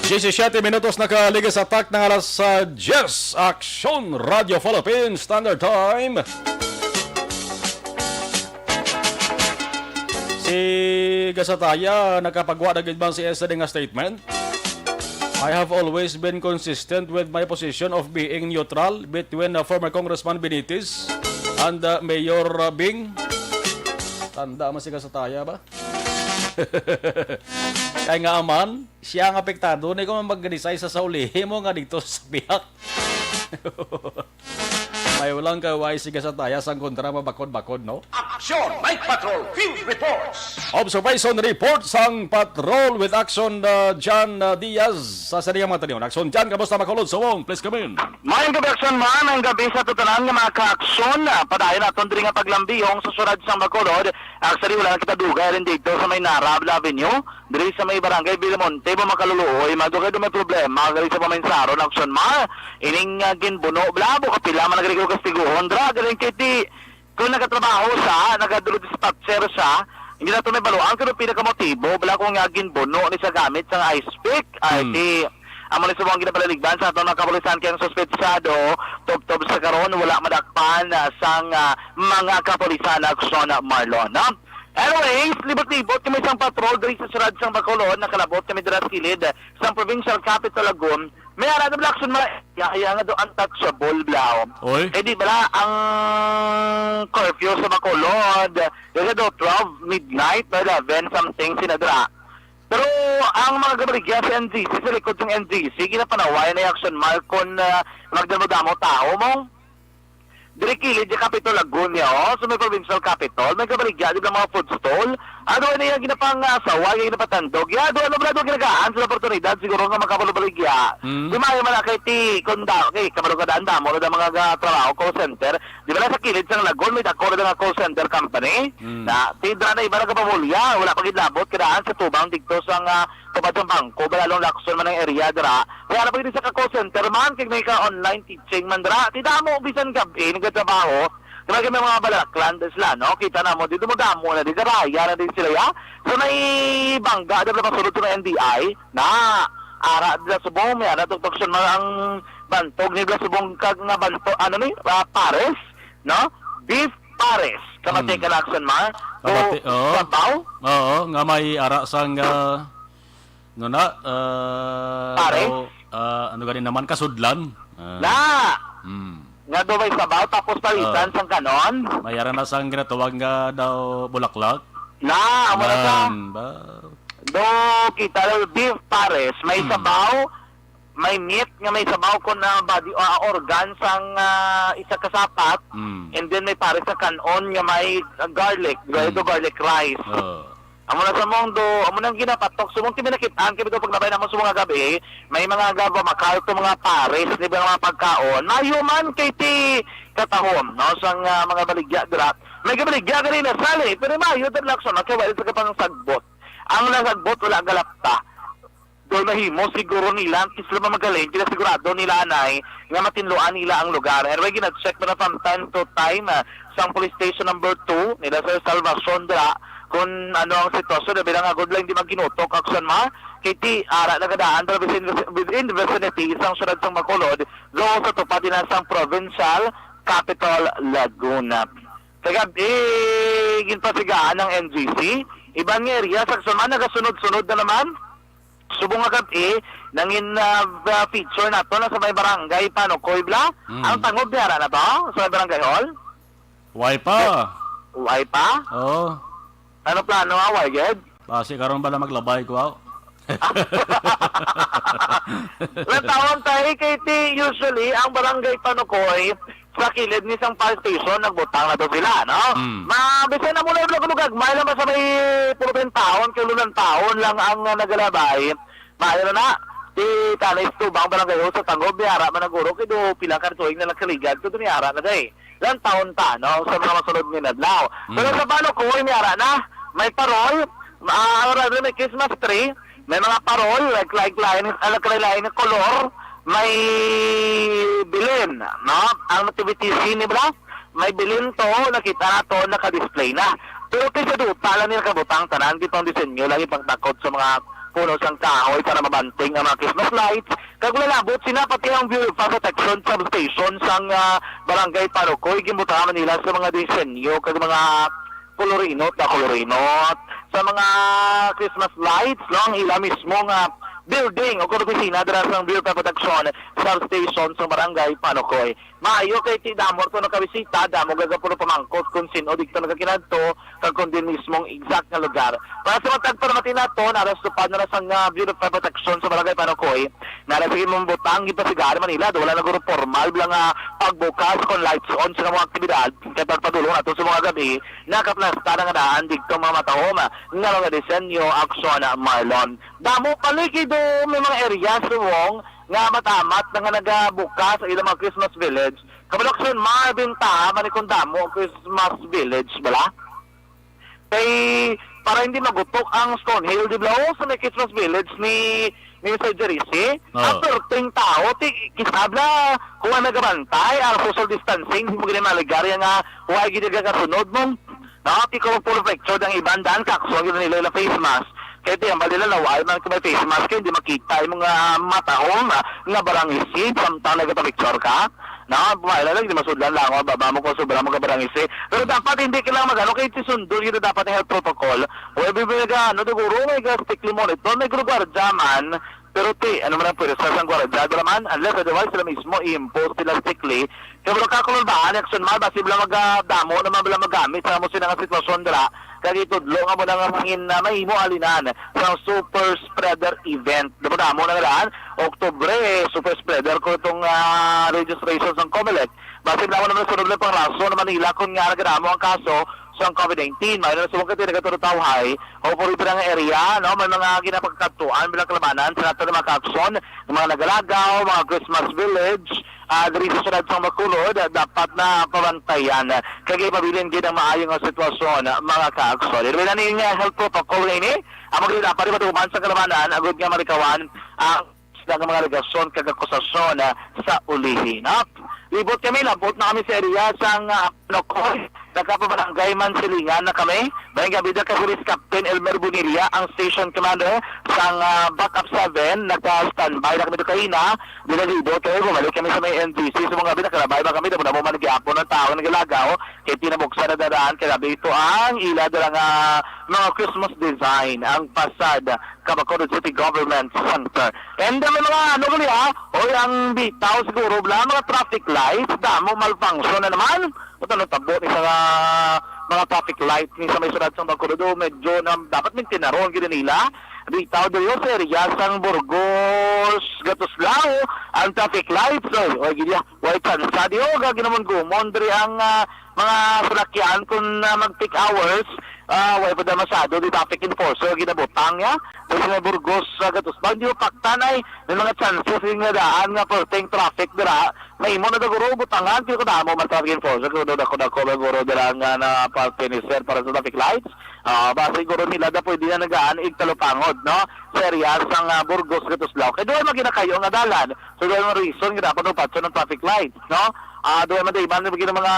Diyesisiete minutos nakaligas sa tak ng alas, ah, diyes. Aksyon, Radyo Philippine Standard Time. Si Gasataya, nakapagwa na gid man si S D nga statement? I have always been consistent with my position of being neutral between, uh, former Congressman Benitez and, uh, Mayor, uh, Bing. Tanda man si Gasataya ba? Kay nga man, siya ang apektado ni kung magdisay sa, sa ulihi mo nga dito sa biyak. May ulang kaway si Gasataya sang kontra mabakod-bakod, no? Action! Night Patrol Field Reports! Observation report sang Patrol with Action, uh, John, uh, Diaz. Sa sini nga mga tanion. Action, John, kamusta, Makulod? Subong, please come in. Mayong gabi, Action Man. Ang gabi sa tutanan nga mga ka-aksyon. Ah, padayon naton diri nga paglambihong sa syudad sang Bacolod. Actually, wala na kita dugay rin dito sa may Narab Avenue. Diri sa may barangay Villamonte, mo makaluluoy, madugay do may problema, gali sa pamainsaron, Action Man. Ining, ah, ginbuno, bla, bo, kapila man nagregalo kastiguhon, dra, galing kay ti, kung nagatrabaho sa, nagadro dispatcher sa, hindi na to may baluan, kung pinakamotibo, bla, kung nga ginbuno ni sa gamit sang ice pick, ay, Hmm. ti, amo ni subong ang ginapalaligdan sa aton mga kapulisan kay ang suspetsado, tubtob sa karon, wala madakpan, ah, sang, ah, mga kapulisan, Action, Marlon, no? Anyways, libot-libot kami sang patrol diri sa syudad sang Bacolod, nakalabot kami dira sa kilid sang provincial capital Lagun. May ara na bala, Action, mga iya, iya nga do untouchable, bla. Oy. Eh, di bala ang curfew sa Bacolod, kaya do twelve midnight, eleven something, sinadra. Pero ang mga gabaligya sa N G C, sa likod sang N G C, ginapanaway na yung, Action, Marlon, ah, magdamo-damo tao mo. Diri kilid di Capitol Lagunya, oh, sa may provincial capital, may gabaligya di ba mga food stall? Ano ini ang ginapang, ah, saway, ang ginapatandog? Ya, do, ano ba, do, ginagaan sa oportunidad siguro nga makabaligya. Mm. Di maayo man na kay ti, kung da, kay, kabalo ka daan, damo na da mga ga-, trabaho, call center. Di ba na sa kilid sang Lagun, may dako na nga call center company? Mm. Na, ti, dra na iba nagapamulya, wala pa gid labot, kadaan sa tubang digto sang, ah, tubad sang bangko, ba lalong lakson man ang area dira. Kaya na pwede sa ka call center man, kay may ka online teaching man dira. Ti damo bisan gab-i nagatrabaho. Di ba kay may mga balaklan da sila, no? Kita na mo, di dumudamo na, di daraya na din sila, ya. So, may bangga, di ba, pasulod sa may N B I, na, ara, di na subong, may ara, tuktok siya, mga ang bantog, ni, di na subong, kag nga bantog, ano ni, ah, pares, no? Beef pares. Kamati Hmm. ka na, Action, ma? Kamati, O, oo. sabaw? Oo, nga may ara sang, ah, no na, ah, Pare? daw, ah, ano gani naman, kasudlan. Ah. Na! Hmm. Nga do may sabaw, tapos palitan Ah. sang kanon? May ara na sang ginatawag nga daw bulaklak. Na, amo na ka. Man, ba? Do, kita daw, beef pares, may Hmm. sabaw, may meat nga may sabaw kon na body, ah, organ sang, ah, isa ka sapat, Mm. and then may pares sa kanon nga may, ah, garlic, Mm. do garlic rice. Oo. Amo na sa mong do, amo nang ginapatok. Subong ti may nakit-an kami do paglabay namo sa mga gabi, may mga gaba makalto mga pares ni mga pagkaon. Mayo man kay ti katahom, no, sang, ah, mga baligya dira. May gabaligya gali na sali, pero mayo dira lang sa makawali sa kapang sagbot. Ang nasagbot, wala galapta. Do mahimo siguro nila ang Isla Magaling, kinasigurado nila anay nga matinluan nila ang lugar. Anyway, gina-check na from time to time, ah, sang police station number two nila Sir Salvacion dira kung ano ang sitwasyon na bilang agod lang di maginutok, Action, ma. Kay ti ara nagadaan dira within, within vicinity sang syudad sang Bacolod, do sa tupad din sang provincial capital Laguna. Kagab-i, ginpasigaan ng N G C. Iban nga area, sa Action, ma, nagasunod-sunod na naman. Subong nga gab-i, nangin, ah, ah, feature nato na sa may barangay Panukoy, bla. Mm. Ang tangob ni ara na to, sa may barangay hall? Way pa. Way pa? Oo. Ano plano, ah, way gid? Basi karon bala maglabay ko, aw. Lantawon tayo, kay ti, usually, ang barangay Panukoy, sa kilid ni sang fire station, nagbutang na to sila, no? Mm. Ma-, bisan na muna yung lugag, may lang ba sa may puro taon, kay lunan taon lang ang, ah, nagalabay. Maayo na na, ti, tanay sa tubang barangay hall sa tangob, ni ara man naguro, kay do pila ka tuig na nagkaligad, to ni ara na day. Lantawon ta, no? Sa mga masunod nga adlaw. Mm. Pero sa Panukoy, ni ara na, may parol, ah, ang radyo may Christmas tree, may mga parol, like, like, lain, ah, like, lain nga kolor, may bilin, no? Ang nativity scene, di ba? May bilin to, nakita na to, naka-display na. Pero ti sa duta lang nila kabutang tanan, di pang disenyo, lagi pang takot sa mga puno sang kahoy para mabanting ang mga Christmas lights. Kag wala labot sina pati ang Bureau of Fire Protection Substation sang, ah, Barangay Panukoy, ginbutangan man nila sa mga disenyo kag mga kolorinot na kolorinot. Sa mga Christmas lights, no, ang ila mismo nga building o kon opisina dira sa Bureau of Protection sa station sa Barangay Panokoy. Maayo kay ti damo to nakabisita, damo gagapulo pamangkot kung sin-o digto nagakinato kag kung din mismong exact nga lugar. Para sa matag palamati nato, nara sa tupad na sang, ah, Bureau of Protection sa Barangay Panokoy, nara sa imong butang gipasigar Manila, do wala na guro formal bala nga pagbukas kon lights on sa mga aktibidad kay pagpadulong nato sa mga gabi, nakaplasta na nga daan digto mga matahom nga mga disenyo, aksyon, Marlon. Damo palikido may mga area subong nga matamat na nga nagabukas sa ilang mga Christmas village. Kabalo, Aksyon Mar, bintaha man ni kung damo Christmas village bala. Kay para hindi magutok ang Stonehill, di ba, sa may Christmas village ni, ni Mister Jerisi, Oo. Ang perting tao, ti, kisabla, kung ang nagabantay, ang social distancing, di mo gini maligarya nga, why gid ka kasunod mo? No, ti ko full picture ang iban dan, kakso gid nila ila face mask. Kay ti, ang balila na, why man kung may face mask, kay hindi makita yung mga matahong nga, nga barang isin, samtang nagpapicture ka. No, wala lang, di masudlan lang, oh, baba mo kung sobra mo ka barang isi. Pero dapat hindi ka lang mag-ano, kay ti sundol yun dapat ang health protocol. O, every may ano, siguro, may ga strictly monitor, may gwardiya man. Pero ti, ano man ang pwersa sang gwardiya, naman, unless otherwise sila mismo i-impose sila strictly. Kaya wala ka kung ba, election mal, basi wala magadamo naman wala magamit sa mo sila nga sitwasyon dira. Kaya itudlo nga mo na nga mangin na mahimo alinan sa super spreader event. Damo-damo na nga daan, Oktubre, super spreader ko itong, ah, registration sa Comelec. Basi wala mo naman sunod lang pang rason naman nila kung nga nagadamo ang kaso sa COVID nineteen. May na subong ka tinagaturutawan, hopefully, pa nga area, no? May mga ginapagkatuan bilang kalabanan sa nato ng mga aksyon, ng mga nagalagaw, mga Christmas village, ah, diri sa siyudad sa Bacolod, ah, dapat na pabantayan. Kaya pabilin gid ang maayo nga sitwasyon, mga ka-aksyon. Anyway, na ning, ah, health protocol nga ini, ang mga dapat ipatuman sa kalabanan, agud nga malikawan ang sila nga mga alegasyon kag akusasyon, ah, sa ulihi, no? Libot kami, labot na kami sa area sang, ah, Nokol. Nagkapabarangay man silingan na kami. May gabi na kay Police Captain Elmer Bonilla, ang station commander sang, ah, Backup seven. Nagka-standby na kami do kaina. Binalibot kami, bumalik kami sa may N G C. Sa mga gabi, nakalabay ba kami? Damo-damo man gihapon ang tao nagalagaw. Kay tinabuksan na daraan kay labi ito ang ila dala nga mga Christmas design, ang pasad Bacolod City Government Center. And, uh, may mga ano gali, ha? Oy, ang bitaw siguro bala, mga traffic lights, damo malfunction na naman. Ito, natabo ni sa mga, mga traffic light ni sa may siyudad sang Bacolod, medyo na, dapat may tinaron gid nila. Bitaw dayo sa area sang Burgos, Gatuslao, ang traffic lights, oy, oy, gid ya, way tsansa diyo, ga ginamon-gumon diri ang, ah, mga salakyan kung, ah, mag-peak hours, ah, way pa da masyado di traffic enforcer ginabutang niya. Diri sa Burgos, sa Gatuslao, hindi mo paktan ay may mga chances nga daan nga perting traffic dira. Mahimo na da guro butangan, kaya kung damo man traffic enforcer, kung dako-dako ba guro dira nga na parte ni sir para sa traffic lights. Ah, ba siguro nila da pwede na nagaan igtalupangod, no? Sa area sang, ah, Burgos, Gatuslao. Kay doon maginakayo nga dalan. So, doon ang reason nga dapat upatso ng traffic lights, no? Ah, doon man, di man, may mga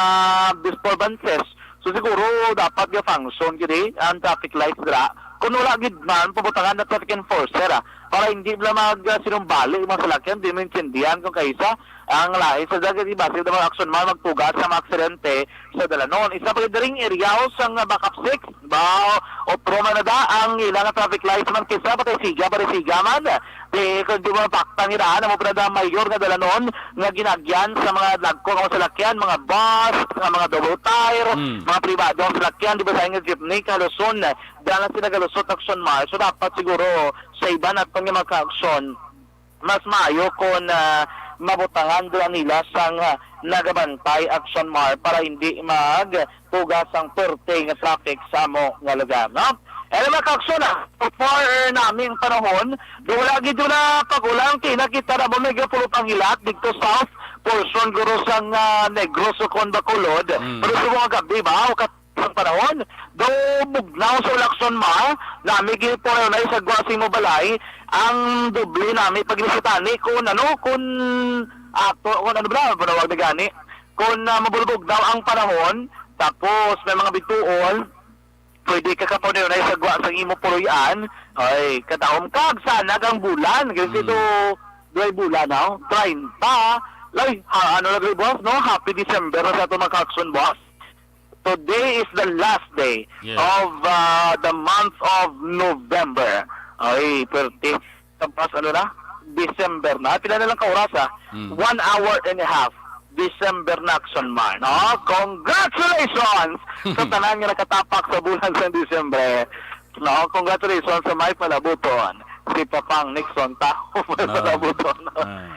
disturbances. So, siguro dapat nga function gid ang traffic lights dira. Kung wala gid man, pabutangan na traffic enforcer, ah, para hindi bala mag, ah, sinumbali yung mga salakyan, di maintindihan kung kaisa ang lain. Sa dagat, iba, sila mga action man, magtugas sa mga aksidente sa dalanon. Isa pa gid ring area, oh, sang, ah, Backup six, ba, otro man na da ang ilang traffic lights man, kisa patay siga, patay siga man. Di, kung di mo mapaktan nila, ano mo pa na da mayor nga dalanon nga ginagyan sa mga dagko nga salakyan, mga bus, nga mga double tire, Mm. mga pribado nga salakyan, di ba, sa inyo jeepney, kaluson, dala sila galusot action march. So, dapat siguro sa iba naton nga mga ka-action, mas maayo kung, ah, mabutangan doon nila sang, ah, nagabantay action march para hindi magtugas ang perting traffic sa amo nga lugar, no? And mga ka-action, ah, so far, eh, naming panahon, do wala gid na pagulang, kinakita na mo may gapulo pang hilat dito south portion guro sang, ah, Negros o kon Bacolod. Mm. Pero sa mga gabi ba, o kat-, ang panahon, do bugnaw sa ulaction ma, nami gid po na sa gwa sa imo balay, ang doble nami pagnisitani kung ano, kung ato, kung ano ba, panawag na gani, kung, ah, mabulbog daw ang panahon, tapos may mga bituon, pwede ka kapanayonay sa gwa sa imo puloy-an. Ay, katahom ka, agsanag ang bulan. Kasi Mm. do, do ay bulan, no? Treinta. Lay, ha, ano na, boss, no? Happy December na sa ato, mga ka-action, boss. Today is the last day Yes. of, uh, the month of November. Ay, pwerte. Tapos ano na? December na. Pila na lang ka oras, ah? Hmm. One hour and a half. December na, Action Mar, no? Congratulations sa tanan nga nakatapak sa bulan sa Disyembre. No, congratulations sa may palabuton. Si Papang Nixon, tao may Ah. palabuton. Ah.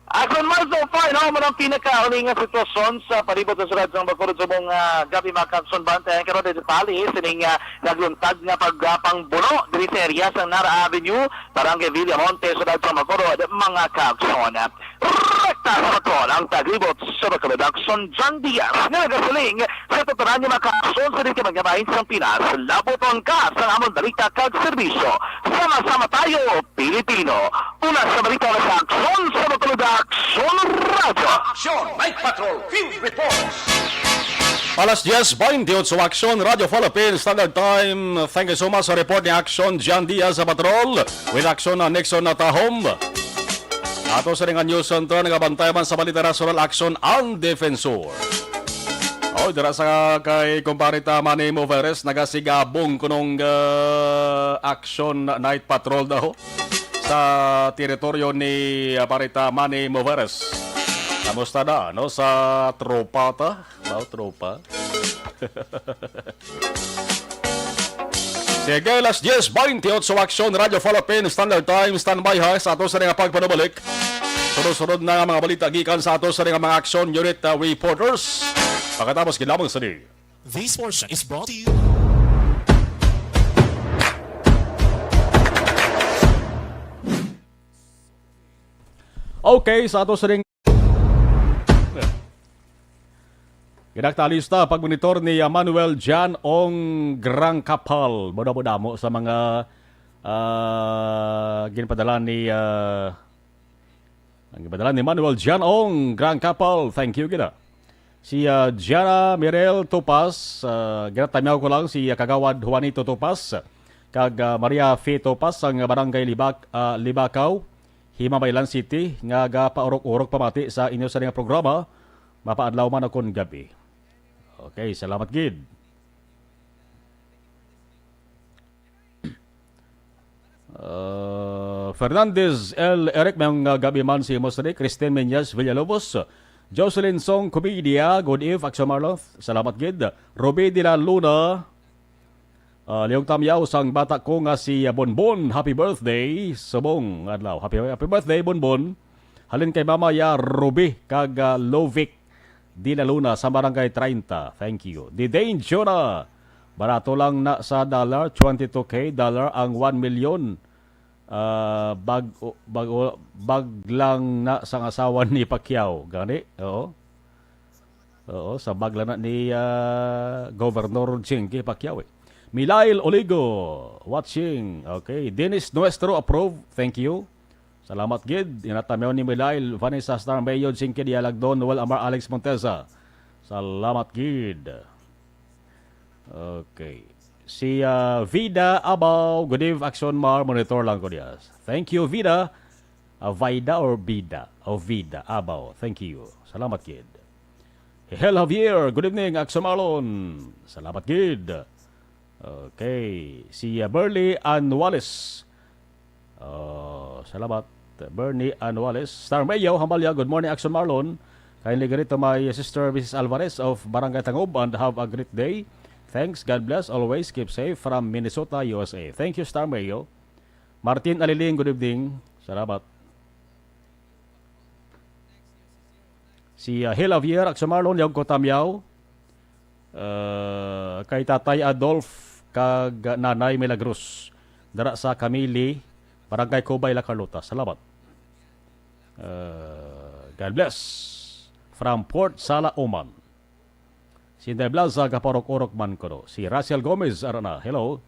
Action Mar, so far, no, mo nang pinakauling nga sitwasyon sa palibot sa siyudad sang Bacolod subong, ah, gab-i, mga ka-Action. Bantayan karon diri sa Pali, sining, ah, nagluntad nga pagpangbuno diri sa area sang Nara Avenue, Barangay Villamonte, siyudad sang Bacolod, mga ka-Action. Rekta sa patrol ang taglibot sa Bacolod, Action John Diaz, nga nagasiling sa tuturan niya, mga ka-Action, sa dili magnabahin sang Pinas. Labuton ka sa amon balita kag serbisyo. Sama-sama tayo, Pilipino. Una sa balita, sa Action sa Bacolod, Action Radio. Action Night Patrol Field Reports. Alas diyes baynte otso, Action Radio Philippines Standard Time. Thank you so much sa report ni Action John Diaz sa Patrol. With Action na Nixon na Tahom. Ato sa ring News Center, nagabantay man sa balita nasyonal, Action ang Defensor. Oh, dira sa kay kumpare ta Manny Moveres, nagasigabong kunong, ah, Action Night Patrol daw sa teritoryo ni, ah, pare ta Manny Moveres. Kamusta na, no, sa tropa ta? Wow, tropa. Sige, alas diyes baynte otso, Action Radio Philippines Standard Time. Standby ha sa ato sa nga pagpanubalik. Sunod-sunod na nga mga balita gikan sa ato sa nga mga Action Unit, uh, reporters. Pagkatapos, ginamang sa di. This portion is brought to you. Okay, sa ato sa ring Ginaktalista pagmonitor ni, ah, Manuel Jan Ong Grangkapal. Madamo-damo sa mga, ah, ginpadala ni, ah, ang ginpadala ni Manuel Jan Ong Grangkapal. Thank you, gina. Si, ah, Jana Mirel Topas, ah, ginatamyaw ko lang si, ah, Kagawad Juanito Topas kag, ah, Maria Fe Topas, ang barangay Libak-, ah, Libakaw, Himamaylan City, nga gapaurok-urok pamati sa inyo sa nga programa, mapaadlaw man o kon gab-i. Okay, salamat gid. Uh, Fernandez L. Eric, may nga gab-i man si Mosri, Christine Menyas Villalobos, Jocelyn Song Comedia, good eve, Action Marlon, salamat gid. Ruby de la Luna, Ah, liog tamyaw sang bata ko nga si Bonbon. Happy birthday, subong adlaw. Happy, happy birthday, Bonbon. Halin kay Mama ya Ruby kag, ah, Lovic de la Luna sa Barangay treinta. Thank you. Di Dane Jonah. Barato lang na sa dollar, twenty-two K dollar ang one million. Ah, bag, bag, bag lang na sang asawa ni Pacquiao. Gani? Oo. Oo, sa bagla na ni, ah, Governor Jinky Pacquiao, eh. Milail Oligo, watching. Okay. Dennis Nuestro, approve. Thank you. Salamat gid. Inatamyaw ni Milail, Vanessa Star Mayo, Jinky Dialagdon, Noel Amar, Alex Monteza. Salamat gid. Okay. Si, ah, Vida Abaw, good eve, Action Mar, monitor lang ko diya. Thank you, Vida. Ah, Vida or Bida? Oh, Vida Abaw. Thank you. Salamat gid. Hel Javier, good evening, Action Marlon. Salamat gid. Okay. Si, uh, Burley Anuales. Oh, salamat, Bernie Anuales. Star Mayo, Hambalya, good morning, Action Marlon. Kindly greet to my sister, Missus Alvarez of Barangay Tangob, and have a great day. Thanks, God bless, always keep safe from Minnesota, U S A. Thank you, Star Mayo. Martin Aliling, good evening. Salamat. Si, ah, Hil Javier, Action Marlon, Yawg Kotamyaw, ah, kay Tatay Adolf kag Nanay Milagros, dara sa Camili, Barangay Cubay, La Carlota. Salamat. Ah, God bless. From Port Sala, Oman. Si Inday Blaza, gapaurok-urok man kuno. Si Russell Gomez, ara na. Hello.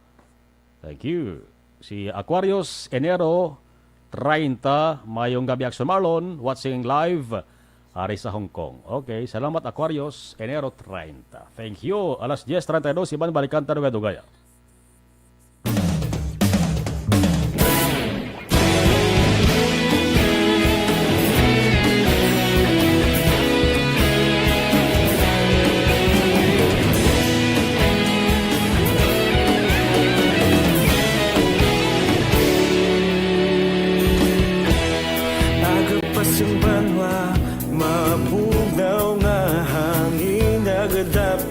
Thank you. Si Aquarius Enero treinta, mayong gabi, Action Marlon, watching live ari sa Hong Kong. Okay, salamat, Aquarius Enero treinta. Thank you. Alas diyes treinta y dos, iban balikan ta dugay-dugay.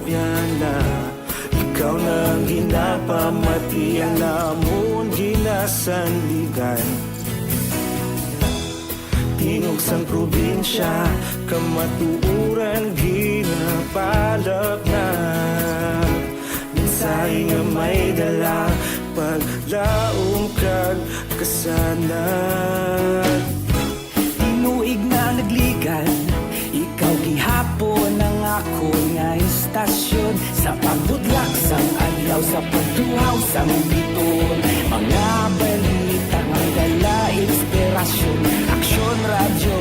Yana, ikaw na ang ginapamati, ang amon ginasandigan. Tingog sang probinsya, kamatuoran ginapalapnag. Mensahe nga may dala, paglaom kag kasanag. Tinuig na nagligan, ikaw gihapon ang akon nga istasyon. Sa pagbutlak sang adlaw, sa pagtuhaw sang biton, mga balita nga dala inspirasyon. Aksyon Radyo,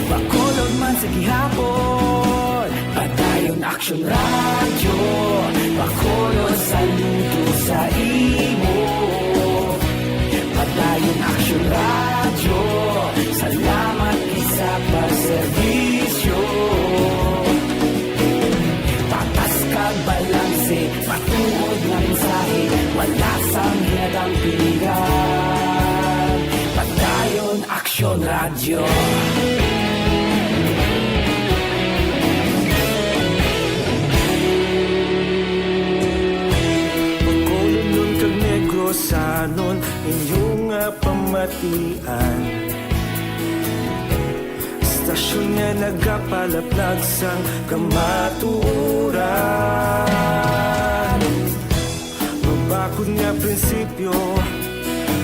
Bacolod man sa gihapon. Padayon Aksyon Radyo, Bacolod, saludo sa imo. Padayon Aksyon Radyo, salamat gid sa pagserbisyo. Patas kag balanse, matuod nga mensahe, wala sang ginadampigan. Padayon Aksyon Radyo. Bacolodnon kag Negrosanon, inyo nga pamatian. Istasyon nga nagapalaplag sang kamatuoran. Mabakod nga prinsipyo,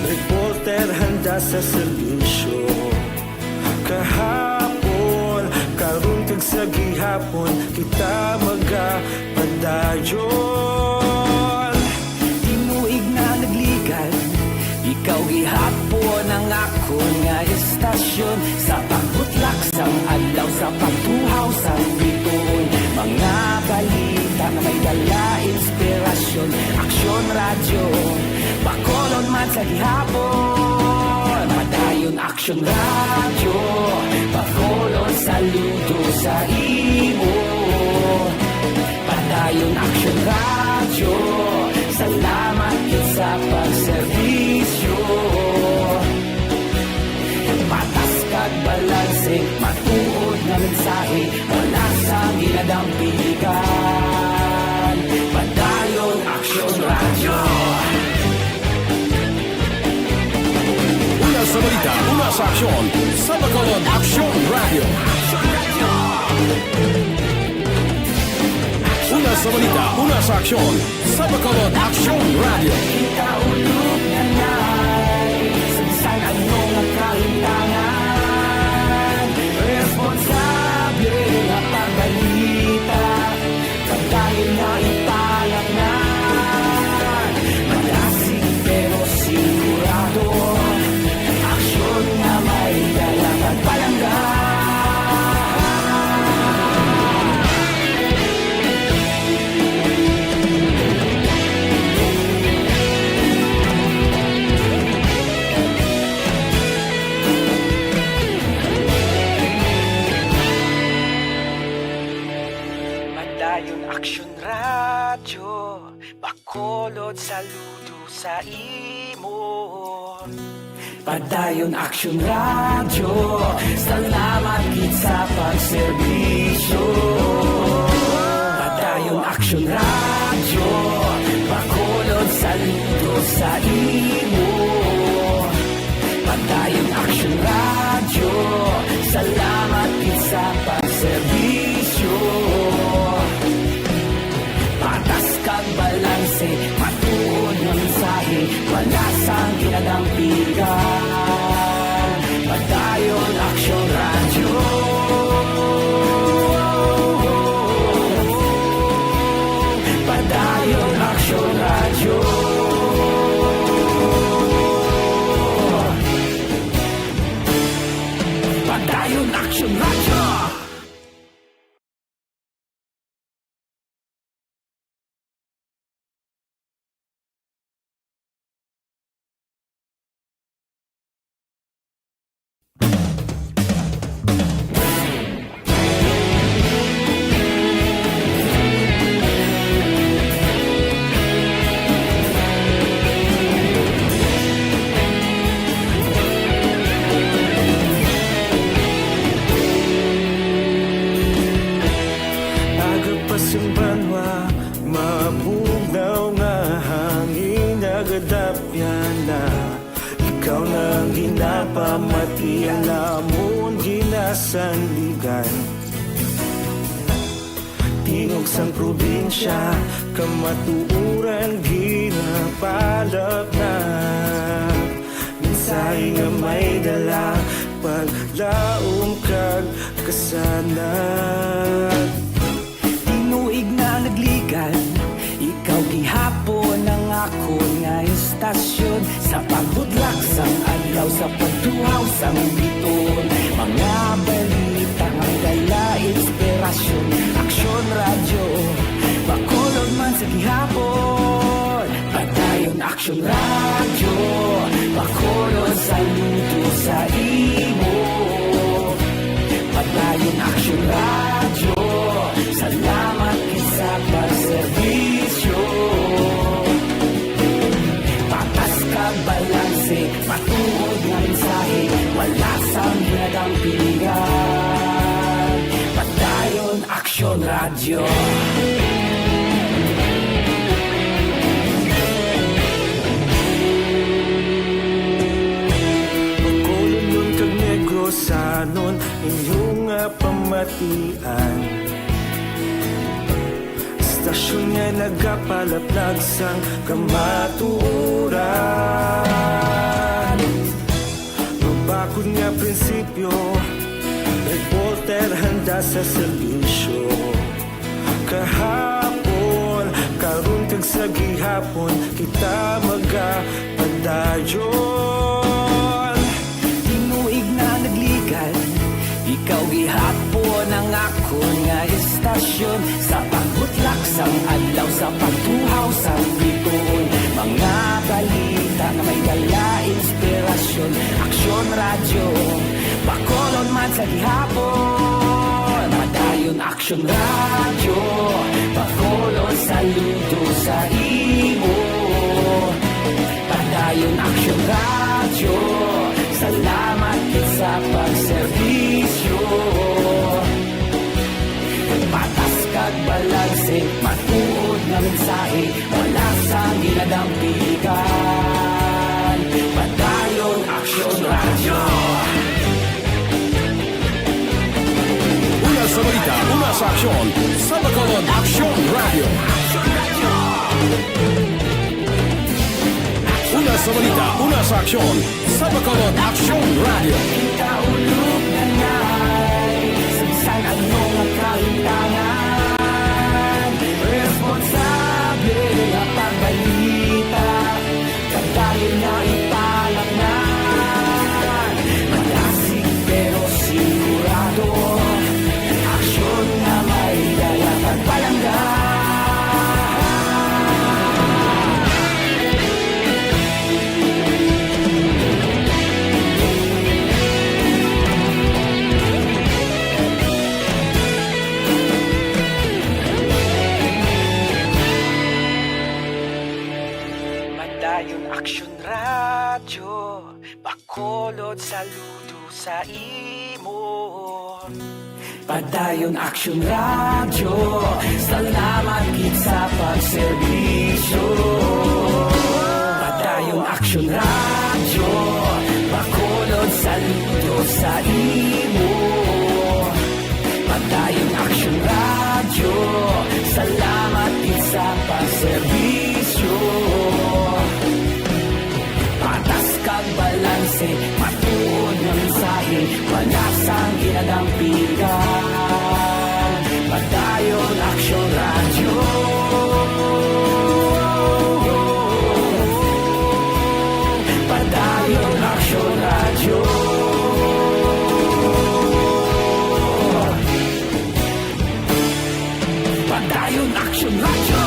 reporter handa sa serbisyo. Kahapon, karon kag sa gihapon, kita magapadayon. Tinuig na nagligan, ikaw gihapon ang akon nga istasyon. Sa pagbutlak sang adlaw, sa pagtuhaw sang biton, mga balita nga may dala inspirasyon. Aksyon Radyo, Bacolod man sa gihapon. Padayon Aksyon Radyo, Bacolod, saludo sa imo. Padayon Aksyon Radyo, salamat gid sa pagserbisyo. Patas kag balanse, matuod nga mensahe, wala sang ginadampigan. Padayon Aksyon Radyo. Una sa balita, una sa aksyon, sa Bacolod Aksyon Radyo. Una sa balita, una sa aksyon, sa Bacolod Aksyon Radyo. Kita ulog na nay, sa bisan ano nga kahintangan, responsable nga pagbalita. Pagkain na ipalangnan, malasig pero sigurado. Aksyon nga may dala kag palangga. Padayon Aksyon Radyo, Bacolod, saludo sa imo. Padayon Aksyon Radyo, salamat gid sa pagserbisyo. Padayon Aksyon Radyo, Bacolod, saludo sa imo. Padayon Aksyon Radyo, salamat gid sa pagserbisyo. Patas kag balanse, matuod nga mensahe, wala sang ginadampigan. Padayon Aksyon Radyo. Sang banwa, mabugnaw nga hangin nagadapyan na. Ikaw na ang ginapamatian namon ginasandigan. Tingog sang probinsya, kamatuoran ginapalapnap. Mensahe nga may dala, paglaom kag kasanag. Tinuig na nagligan, ikaw gihapon ang akon nga istasyon. Sa pagbudlak sang adlaw, sa pagtuhaw sang biton, mga balita nga dala inspirasyon. Aksyon Radyo, Bacolod man sa gihapon. Padayon Aksyon Radyo, Bacolod, saludo sa imo. Padayon Aksyon Radyo, salamat gid sa pagserbisyo. Patas kag balanse, matuod nga mensahe, wala sang ginadampigan. Padayon Aksyon Radyo. Bacolodnon kag Negrosanon, inyo nga pamatian. Istasyon nga nagapalaplag sang kamatuoran. Mabakod nga prinsipyo, reporter handa sa serbisyo. Kahapon, karon kag sa gihapon, kita magapadayon. Tinuig na nagligan, ikaw gihapon ang akon nga istasyon. Sa pagbutlak sang adlaw, sa pagtuhaw sang bituon, mga balita nga may dala inspirasyon. Aksyon Radyo, Bacolod man sa gihapon. Padayon Aksyon Radyo, Bacolod, saludo sa imo. Padayon Aksyon Radyo, salamat gid sa pagserbisyo. Patas kag balanse, matuod nga mensahe, wala sang ginadampigan. Padayon Aksyon Radyo. Una sa balita, una sa aksyon, sa Bacolod Aksyon Radyo. Una sa balita, una sa aksyon, sa Bacolod Aksyon Radyo. Kaulog na ngay, sa bisan ano nga kahintangan, responsable nga pagbalita, kadayon nga ipalapnan. Malasig pero sigurado, aksyon nga may dala kag palangga. Padayon Aksyon Radyo, Bacolod, saludo sa imo. Padayon Aksyon Radyo, salamat gid sa pagserbisyo. Padayon Aksyon Radyo, Bacolod, saludo sa imo. Padayon Aksyon Radyo, salamat gid sa pagserbisyo. Patas kag balanse, matuod nga mensahe, wala sang ginadampigan. Padayon Aksyon Radyo. Padayon Aksyon Radyo. Padayon Aksyon Radyo.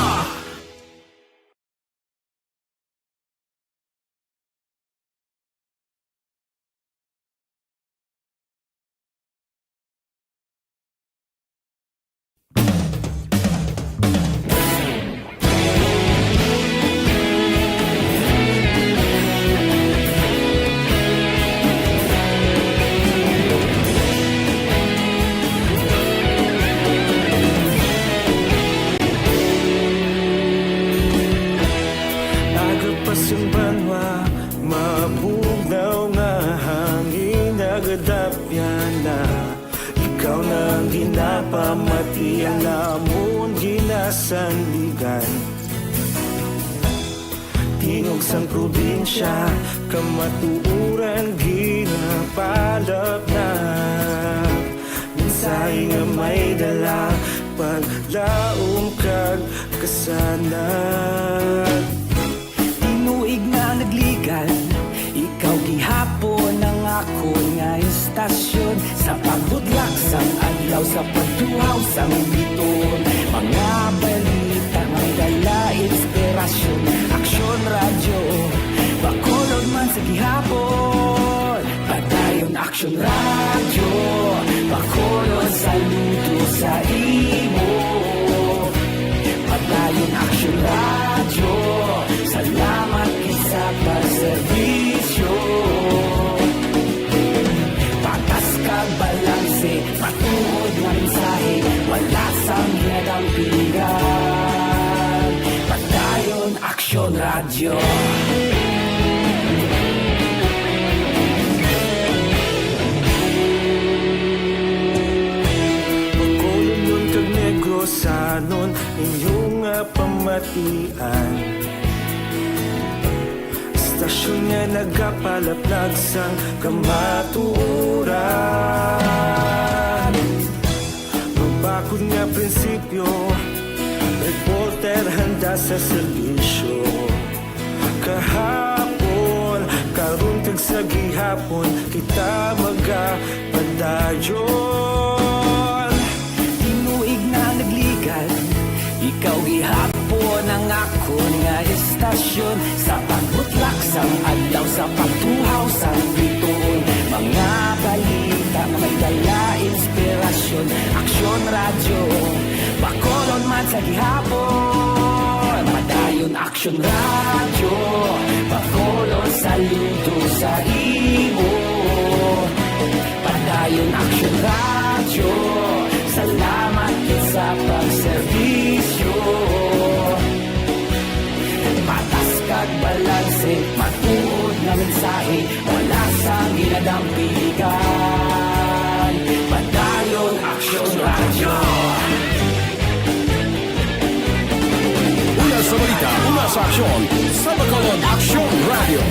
Iya namon ginasandigan. Tingog sang probinsya, kamatuoran ginapalapnap. Mensahe nga may dala, paglaom kag kasanag. Tinuig nga nagligan, ikaw gihapon ang akon nga istasyon. Sa pagbudlak sang adlaw, sa pagtuhaw sang bituon, mga balita may dala inspirasyon. Aksyon Radyo, Bacolod man sa gihapon. Padayon Aksyon Radyo, Bacolod saludo sa imo. Padayon Aksyon Radyo, salamat gid sa pagserbisyo. Patas kag balanse, matuod nga mensahe, wala sang ginadampigan. Padayon Aksyon Radyo. Bacolodnon kag Negrosanon, inyo nga pamatian. Istasyon nga nagapalaplag sang kamatuoran. Mabakod nga prinsipyo, reporter handa sa serbisyo. Kahapon, karon kag sa gihapon, kita magapadayon. Tinuig na nagligan, ikaw gihapon ang akon nga istasyon. Sa pagbutlak sang adlaw, sa pagtuhaw sang bituon, mga balita nga may dala inspirasyon. Aksyon Radyo, Bacolod man sa gihapon. Padayon Aksyon Radyo, Bacolod saludo sa imo. Padayon Aksyon Radyo, salamat gid sa pagserbisyo. Patas kag balanse, matuod nga mensahe, wala sang ginadampigan. Padayon Aksyon Radyo. Una sa balita, una sa aksyon, sa Bacolod Aksyon Radyo.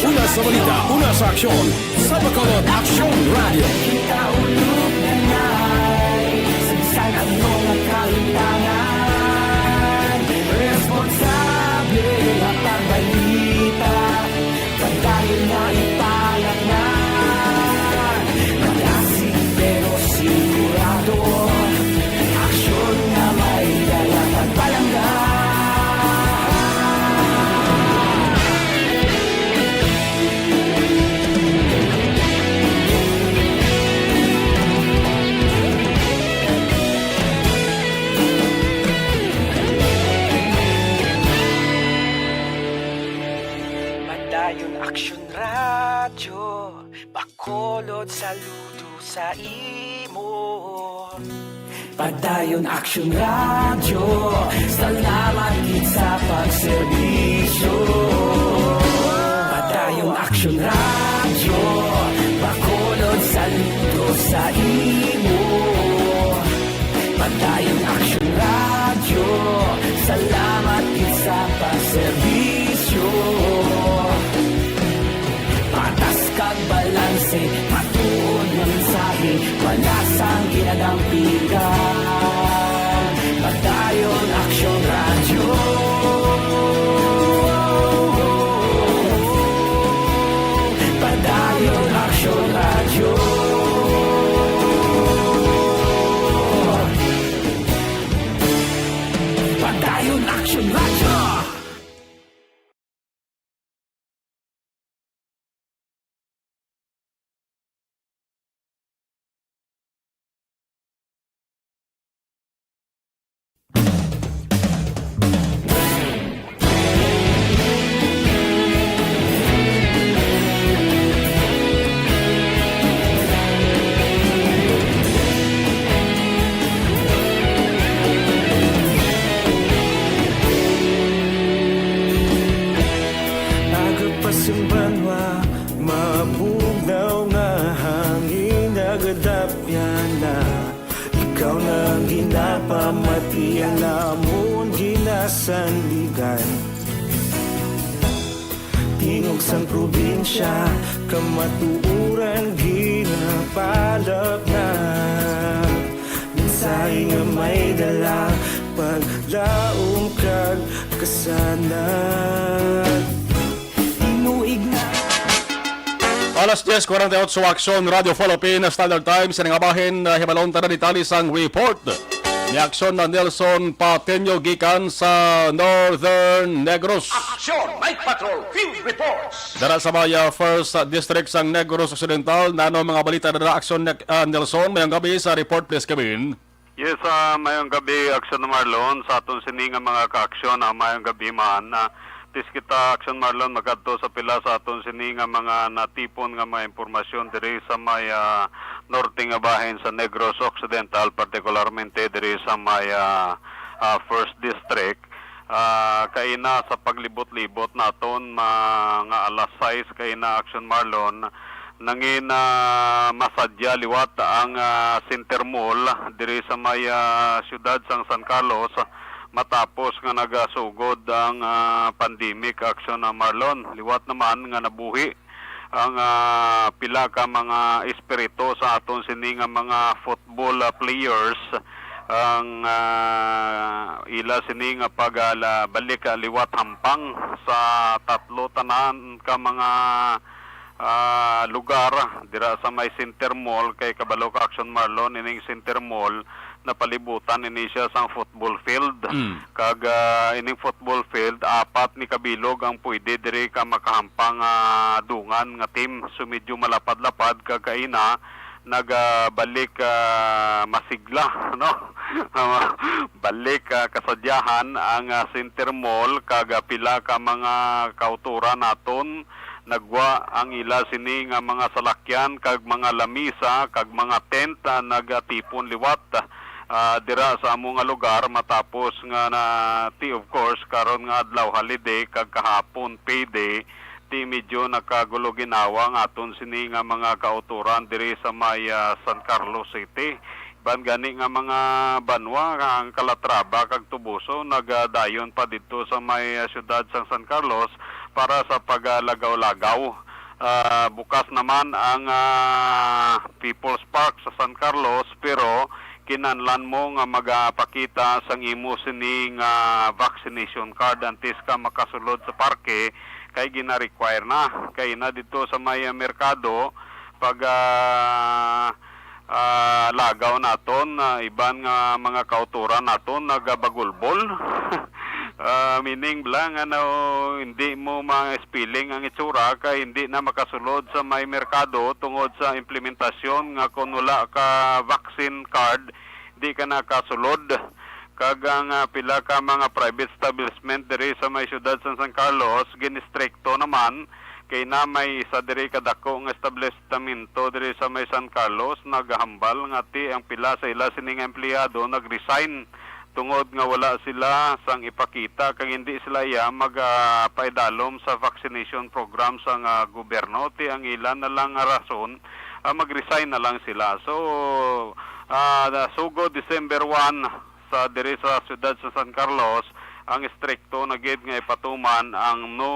Una sa balita, una sa aksyon, sa Bacolod Aksyon Radyo. Kita ulog na nay, sa bisan ano nga kalimtangan, responsable nga pagbalita. Padayon nga ipalapngan, malasig pero sigurado. Aksyon nga may dala pagpalangga. Padayon Aksyon Radyo, Bacolod saludo sa imo. Padayon Aksyon Radyo, salamat gid sa pagserbisyo. Padayon Aksyon Radyo, Bacolod saludo sa imo. Padayon Aksyon Radyo, salamat gid sa pagserbisyo. Patas kag balanse, matuod nga mensahe, wala sang ginadampigan. Padayon Aksyon Radyo. Padayon Aksyon Radyo. Padayon Aksyon Radyo. Kadapyana, ikaw na ang ginapamatian, amon ginasandigan. Tingog sang probinsya, kamatuoran ginapalapnag. Mensahe nga may dala, paglaom kag kasanag. Tinuig na. Alas diez cuarenta y ocho, Aksyon Radio Philippines, Standard Time, sa nga bahin, uh, hibalon ta na detalye sang report ni Aksyon na Nelson Pateño gikan sa Northern Negros. Aksyon Night Patrol Field Reports. Dara sa may, uh, first, uh, district sang Negros Occidental, nano mga balita na Aksyon Neg-, uh, Nelson, mayong gabi sa report, please, Kevin. Yes, ah, mayong gabi, Aksyon Marlon. Sa aton sini nga mga kaaksyon, ah, mayong gabi man. Ah, tis kita, Aksyon Marlon, magadto sa pila sa aton sini nga mga natipon nga mga impormasyon diri sa may, ah, norte nga bahin sa Negros Occidental, partikularmente diri sa may, ah, ah, First District. Ah, kaina sa paglibot-libot naton, mga alas sais kaina, Aksyon Marlon, nangin, ah, masadya liwat ang, ah, Center Mall diri sa may, ah, siyudad sang San Carlos matapos nga nagasugod ang, ah, pandemic, Aksyon, ah, Marlon. Liwat naman nga nabuhi ang, ah, pila ka mga espiritu sa aton sini nga mga football, ah, players, ang, ah, ila sini nga pagala-, balik, ah, liwat hampang sa tatlo tanan ka mga, ah, lugar dira sa may Center Mall, kay kabalo ka, Aksyon Marlon, ining Center Mall napalibutan ini siya sang football field. Mm. Kag, ah, ining football field, apat ni kabilog ang pwede diri ka makahampang, ah, dungan nga team. So, medyo malapad-lapad kag kaina nagabalik, ah, masigla, no? Balik, ah, kasadyahan ang, ah, Center Mall kag, ah, pila ka mga kauturan naton nagwa ang ila sini nga mga salakyan kag mga lamisa kag mga tent, ah, nagatipon liwat, ah, dira sa amo nga lugar matapos nga na ti, of course, karon nga adlaw holiday kag kahapon payday, ti medyo nakagulo ginawa ang aton sini nga mga kauturan diri sa may, ah, San Carlos City. Iban gani nga mga banwa nga ang Calatrava kag Toboso nagadayon pa didto sa may, ah, siyudad sang San Carlos para sa pagalagaw-lagaw. Ah, bukas naman ang, ah, People's Park sa San Carlos, pero kinahanglan mo nga magapakita sang imo sini nga vaccination card antes ka makasulod sa parke, kay gina-require na. Kay na didto sa may, ah, merkado, pag, ah, ah, lagaw naton, ah, iban nga mga kauturan naton nagabagulbol. Ah, meaning bala nga, no, hindi mo ma-spelling ang itsura kay hindi na makasulod sa may merkado tungod sa implementasyon nga kung wala ka vaccine card, di ka nakasulod. Kag ang, ah, pila ka mga private establishment diri sa may siyudad sa San Carlos, ginistrikto naman kay na may isa diri ka dako nga establishmento diri sa may San Carlos nagahambal nga ti ang pila sa ila sini nga empleyado nag-resign tungod nga wala sila sang ipakita kag hindi sila iya magapaidalom sa vaccination program sang, ah, gobyerno. Ti ang ila na lang nga rason, ah, mag-resign na lang sila. So, ah, sugod December one, sa diri sa siyudad sa San Carlos, ang istrikto na gid nga ipatuman ang no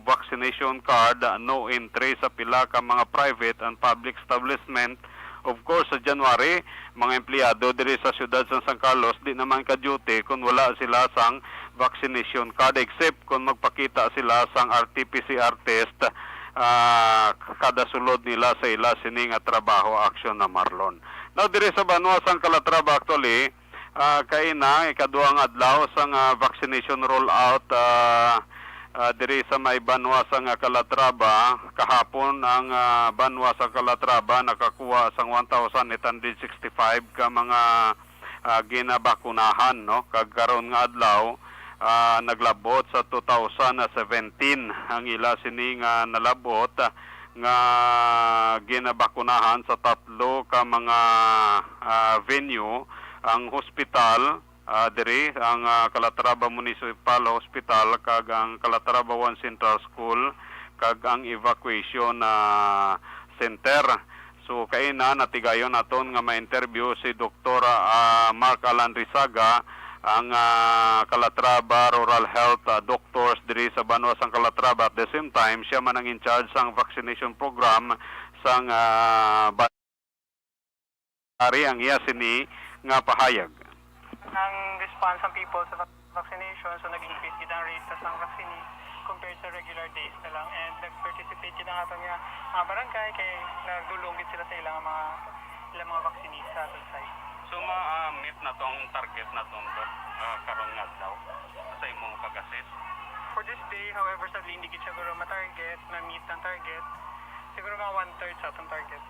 vaccination card, no entry sa pila ka mga private and public establishment. Of course, sa January, mga empleyado diri sa siyudad sa San Carlos di naman ka-duty kung wala sila sang vaccination card, except kung magpakita sila sang R T P C R test, ah, kada sulod nila sa ila sini nga trabaho, Aksyon na Marlon. Now, diri sa banwa sang Calatrava, actually, ah, kaina, ikaduha nga adlaw sang, ah, vaccination rollout, ah, ah, diri sa may banwa sang, ah, Calatrava. Kahapon ang, ah, banwa sa Calatrava nakakuha sang one thousand eight hundred sixty-five ka mga, ah, ginabakunahan, no? Kag karon nga adlaw, ah, naglabot sa two thousand seventeen ang ila sini nga nalabot, ah, nga ginabakunahan sa tatlo ka mga, ah, venue, ang hospital, ah, diri, ang, ah, Calatrava Municipal Hospital kag ang Calatrava One Central School kag ang evacuation, ah, center. So, kaina, natigayon naton nga ma-interview si Doktor, ah, Mark Alan Rizaga, ang, ah, Calatrava Rural Health, ah, Doctors diri sa banwa sang Calatrava. At the same time, siya man ang in charge sang vaccination program sang, ah, ba-, ari ang iya sini nga pahayag. Ang response sang people sa vac-, vaccination, so nag-increase gid ang rate sa sang vaccine compared sa regular days na lang. And nag-participate gid ang aton nga mga barangay kay nagdulong gid sila sa ilang mga, ilang mga vaccinista sa site. So, ma-, ah, meet na tong target na tong, ah, karon nga adlaw sa imong pag-assist? For this day, however, sadly, hindi gid siya guro ma-target, ma-meet ang target. Siguro mga one-third sa atong target.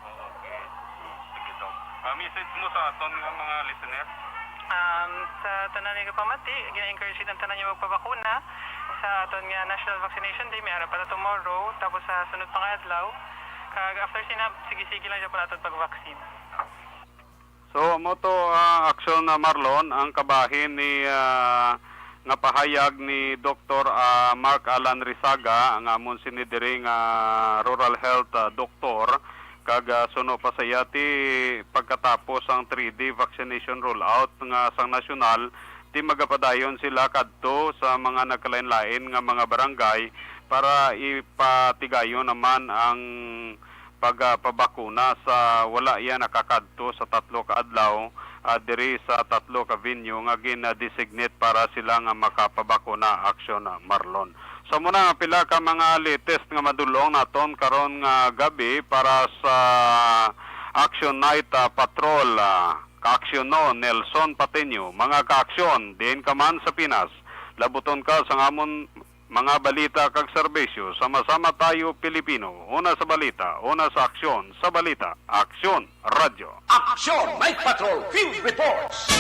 Oh, okay. Sige, Doc. Ah, message mo sa aton nga mga listener? Um, sa tanan nga pamati, gina-encourage ang tanan nga magpabakuna sa aton nga National Vaccination Day, may ara pa ta tomorrow, tapos sa sunod pa nga adlaw. Kag after sina, sige-sige lang gyapon aton pag-vaccine. So, amo to, ah, Aksyon, ah, Marlon, ang kabahin ni, ah, nga pahayag ni Doktor, ah, Mark Alan Rizaga, nga amon sini diri nga rural health, ah, doktor, kag, ah, suno pa sa iya ti pagkatapos ang three-day vaccination rollout nga sang nasyonal, ti magapadayon sila kadto sa mga nagkalain-lain nga mga barangay para ipatigayon naman ang pagpabakuna sa wala iya nakakadto sa tatlo ka adlaw, ah, diri sa tatlo ka venue nga gin-designate para sila nga makapabakuna, Aksyon, ah, Marlon. So, muna nga pila ka mga latest nga madulong naton karon nga gabi para sa Action Night, ah, Patrol, ah, kaaksyon no, Nelson Pateño. Mga kaaksyon, diin ka man sa Pinas, labuton ka sa amon mga balita kag serbisyo. Sama-sama tayo, Pilipino. Una sa balita, una sa aksyon, sa balita, Aksyon Radyo. Action Night Patrol Field Reports.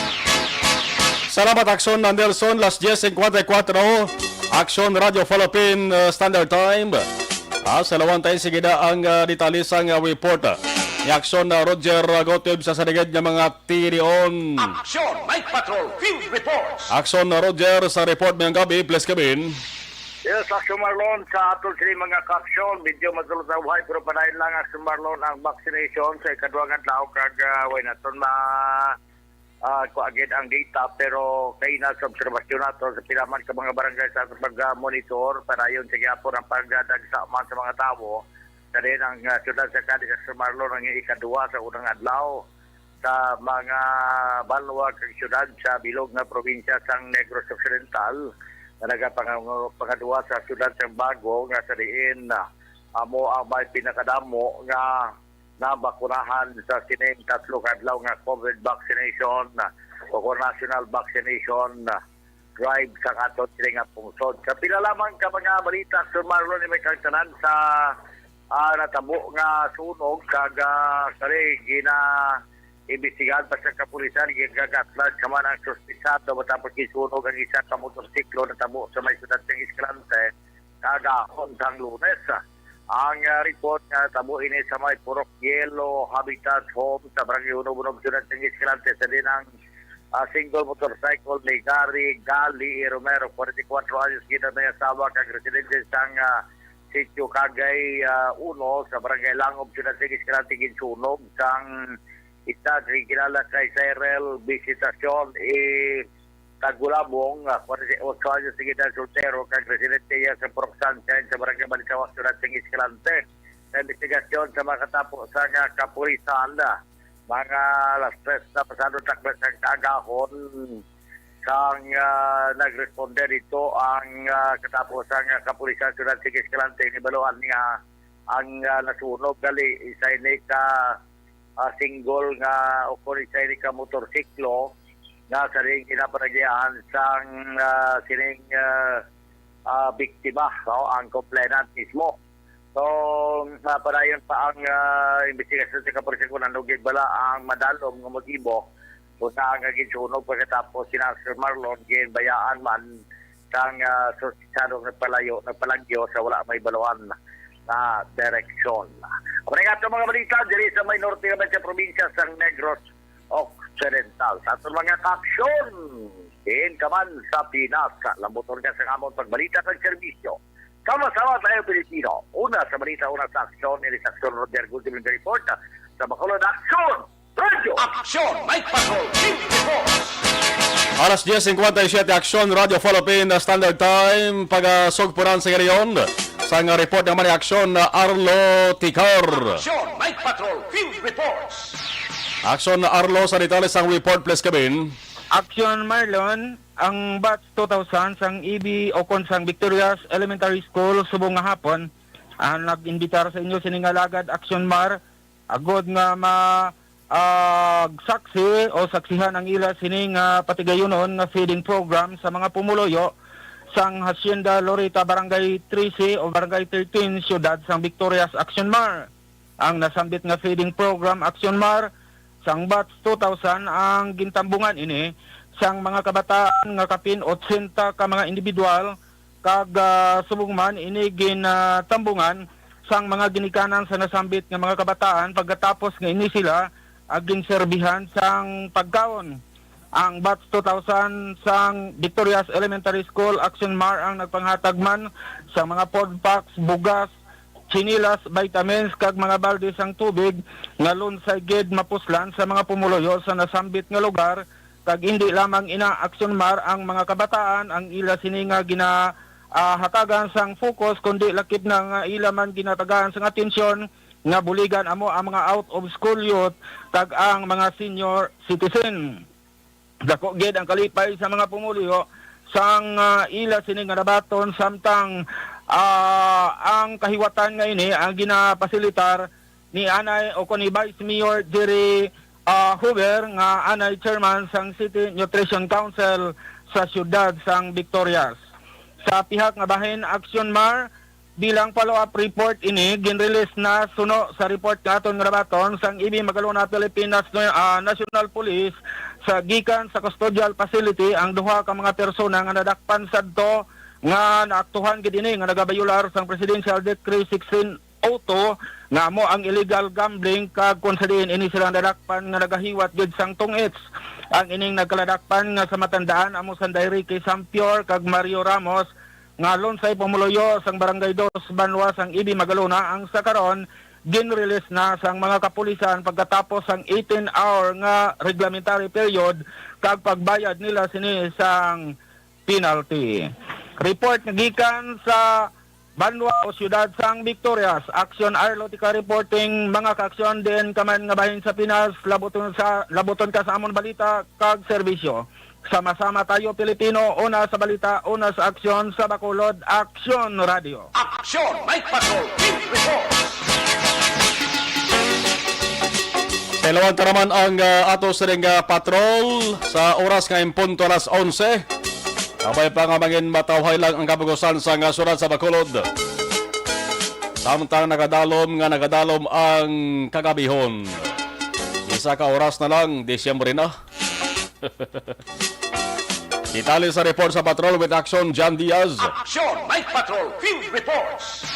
Salamat, Aksyon na Nelson. Las diez cincuenta y cuatro. Aksyon Radyo Philippine, uh, Standard Time. Ah, sa lawan tayo, sige na ang, uh, detalye sang, uh, report, uh, ni Aksyon na Roger, uh, Gotob sa saligid nga mga tinion. Action Night Patrol Field Reports. Aksyon na Roger sa report mayong gabi. Please, Kevin. Yes, Aksyon Marlon, sa aton sini mga kaaksyon, medyo madulot na uhay, pero padayon lang, Aksyon Marlon, ang vaccination sa ikaduhang adlaw, kag, ah, way naton ma-, ah, kuha gid ang data, pero kay na sa obserbasyon nato sa pila man ka mga barangay sa aton pag-monitor, padayon sa gihapon ang pagdagsa man sa mga tawo. Sa diin ang, ah, siyudad sa Cadiz, Aksyon Marlon, ang ikaduha sa unang adlaw sa mga banwa kag siyudad sa bilog nga probinsya sang Negros Occidental, nga nagapang-, pangadua sa siyudad sang Bago, nga sa diin, ah, amo ang may pinakadamo nga nabakunahan sa sining tatlo ka adlaw nga COVID vaccination, ah, o kung national vaccination, ah, drive sa aton sini nga pungsod. Sa pila lamang ka mga balita, Sir Marlon, may kagtanan sa, ah, natabo nga sunog, kag, ah, kani gina-imbestigahan pa sa kapulisan, ginagatlan sa man ang suspetsado matapos gisunog ang isa ka motorsiklo natabo sa may siyudad sang Escalante kagahapon sang Lunes. Ang, ah, report nga tabo ini sa may Purok Yelo Habitat Home sa Barangay Unob-Unob, siyudad sang Escalante, sa diin ang, ah, single motorcycle ni Gary Gali Romero, forty-four anyos, gid ang may asawa kag residente sang, ah, Sitio Kagay, ah, uno sa Barangay Langob, siyudad sang Escalante, ginsunog sang isa nga kilala kay Cyril Visitacion E. Tagulabong, ah, forty-eight anyos, sige na soltero, kag residente iya sa Purok Sunshine sa Barangay Balicawa, siyudad sang Escalante. Sa investigasyon sa mga katapo sa nga kapulisan, ah, mga alas tres na pasado takbo sang kaagahon, sang, ah, nagresponde dito ang, ah, katapo sa nga kapulisan, siyudad sang Escalante, nibaluan nga ang, ah, nasunog gali, isa ini ka, ah, single nga o kung isa ini ka motorsiklo nga sa ring ginapanagian sang, ah, sining, ah, ah, biktima, no, ang complainant mismo. So, ah, padayon pa ang, ah, investigasyon sa kapulisan kung ano gid bala ang madalom nga motibo kung saan nga ginsunog pagkatapos si Sir Marlon ginbayaan man sang, ah, suspetsado nagpalayo, nagpalagyo sa wala may baluan nga direksyon. Amo na nga ato mga balita diri sa may norte naman sa probinsya sang Negros Occidental. Sa aton mga kaaksyon, diin ka man sa Pinas, lambuton ka sa amon pagbalita kag serbisyo. Sama-sama tayo, Pilipino. Una sa balita, una sa aksyon, ini sa Aksyon Roger Guzman report sa Bacolod Aksyon Radio. Aksyon Night Patrol Field Reports. Alas diez cincuenta y siete, Aksyon Radio Philippine Standard Time, pagasugpuran sa rehiyon. Sa nga report naman ni Aksyon, uh, Arlo Ticar. Aksyon Night Patrol Field Reports. Aksyon, Arlo, sa detalye sang report, please, Kevin. Aksyon, Marlon, ang batch two thousand sang E B o kon sang Victorious Elementary School subong nga hapon, ang nag-imbitar sa inyo sini nga alagad, Aksyon Mar, agod nga ma, ah, saksi o saksihan ang ila sini nga patigayunon nga feeding program sa mga pumuluyo sang Hacienda Loreta, Barangay trese o Barangay thirteen, siyudad sang Victorias, Aksyon Mar. Ang nasambit nga feeding program, Aksyon Mar, sang batch two thousand ang gintambungan ini sang mga kabataan nga kapin otsenta ka mga individual, kag, ah, subong man ini gin, ah, tambungan sang mga ginikanan sa nasambit nga mga kabataan pagkatapos nga ini sila, ah, ginserbihan sang pagkaon. Ang batch two thousand sang Victorias Elementary School, Action Mar, ang nagpanghatag man sa mga food packs, bugas, chinilas, vitamins, kag mga balde sang tubig nga lunsay gid mapuslan sa mga pumuluyo sa nasambit nga lugar, kag indi lamang ina, Action Mar, ang mga kabataan ang ila sini nga gina, ah, hatagan sang focus, kundi lakip na nga ila man ginatagaan sang atensyon nga buligan amo ang mga out of school youth kag ang mga senior citizen. Dako gid ang kalipay sa mga pumuluyo sang, ah, ila sini nga nabaton, samtang, ah, ang kahiwatan nga ini ang ginapasilitar ni anay o kon ni Vice Mayor Jerry, ah, Hoover, nga anay chairman sang City Nutrition Council sa siyudad sang Victorias. Sa pihak nga bahin, Action Mar, bilang follow-up report ini, ginrelease na suno sa report nga aton nga nabaton sang E B Magalona Pilipinas, ah, National Police, sa gikan sa custodial facility ang duha ka mga persona nga nadakpan sadto nga naaktuhan gid ini nga nagabayular sang Presidential Decree sixteen oh two, nga amo ang illegal gambling, kag kung sa diin ini sila nadakpan nga nagahiwat gid sang tungits. Ang ining nagkaladakpan nga sa matandaan amo sanday Ricky Sampior kag Mario Ramos, nga lunsay pumuluyo sang Barangay Dos Banwa sang E B Magalona, ang sa karon ginrelease na sang mga kapulisan pagkatapos sang eighteen hour nga reglementary period kag pagbayad nila sini sang penalty. Report nga gikan sa Banwa o Siyudad sang Victorias, Action Arlotica reporting, mga kaaksyon, diin ka man nga bahin sa Pinas, labuton sa, labuton ka sa amon balita kag serbisyo. Sama-sama tayo, Pilipino, una sa balita, una sa aksyon, sa Bacolod Action Radio. Action Night Patrol Field Report. Kailawan ta naman ang, ah, ato sining, ah, patrol sa oras nga in punto alas onse. Kabay pa nga mangin matawhay lang ang kabugusan sa nga surat sa Bacolod. Samtang nagadalom nga nagadalom ang kagabihon. Isa ka oras na lang, Disyembre na. Detalye sa report sa patrol with Action John Diaz. Action Night Patrol Field Reports.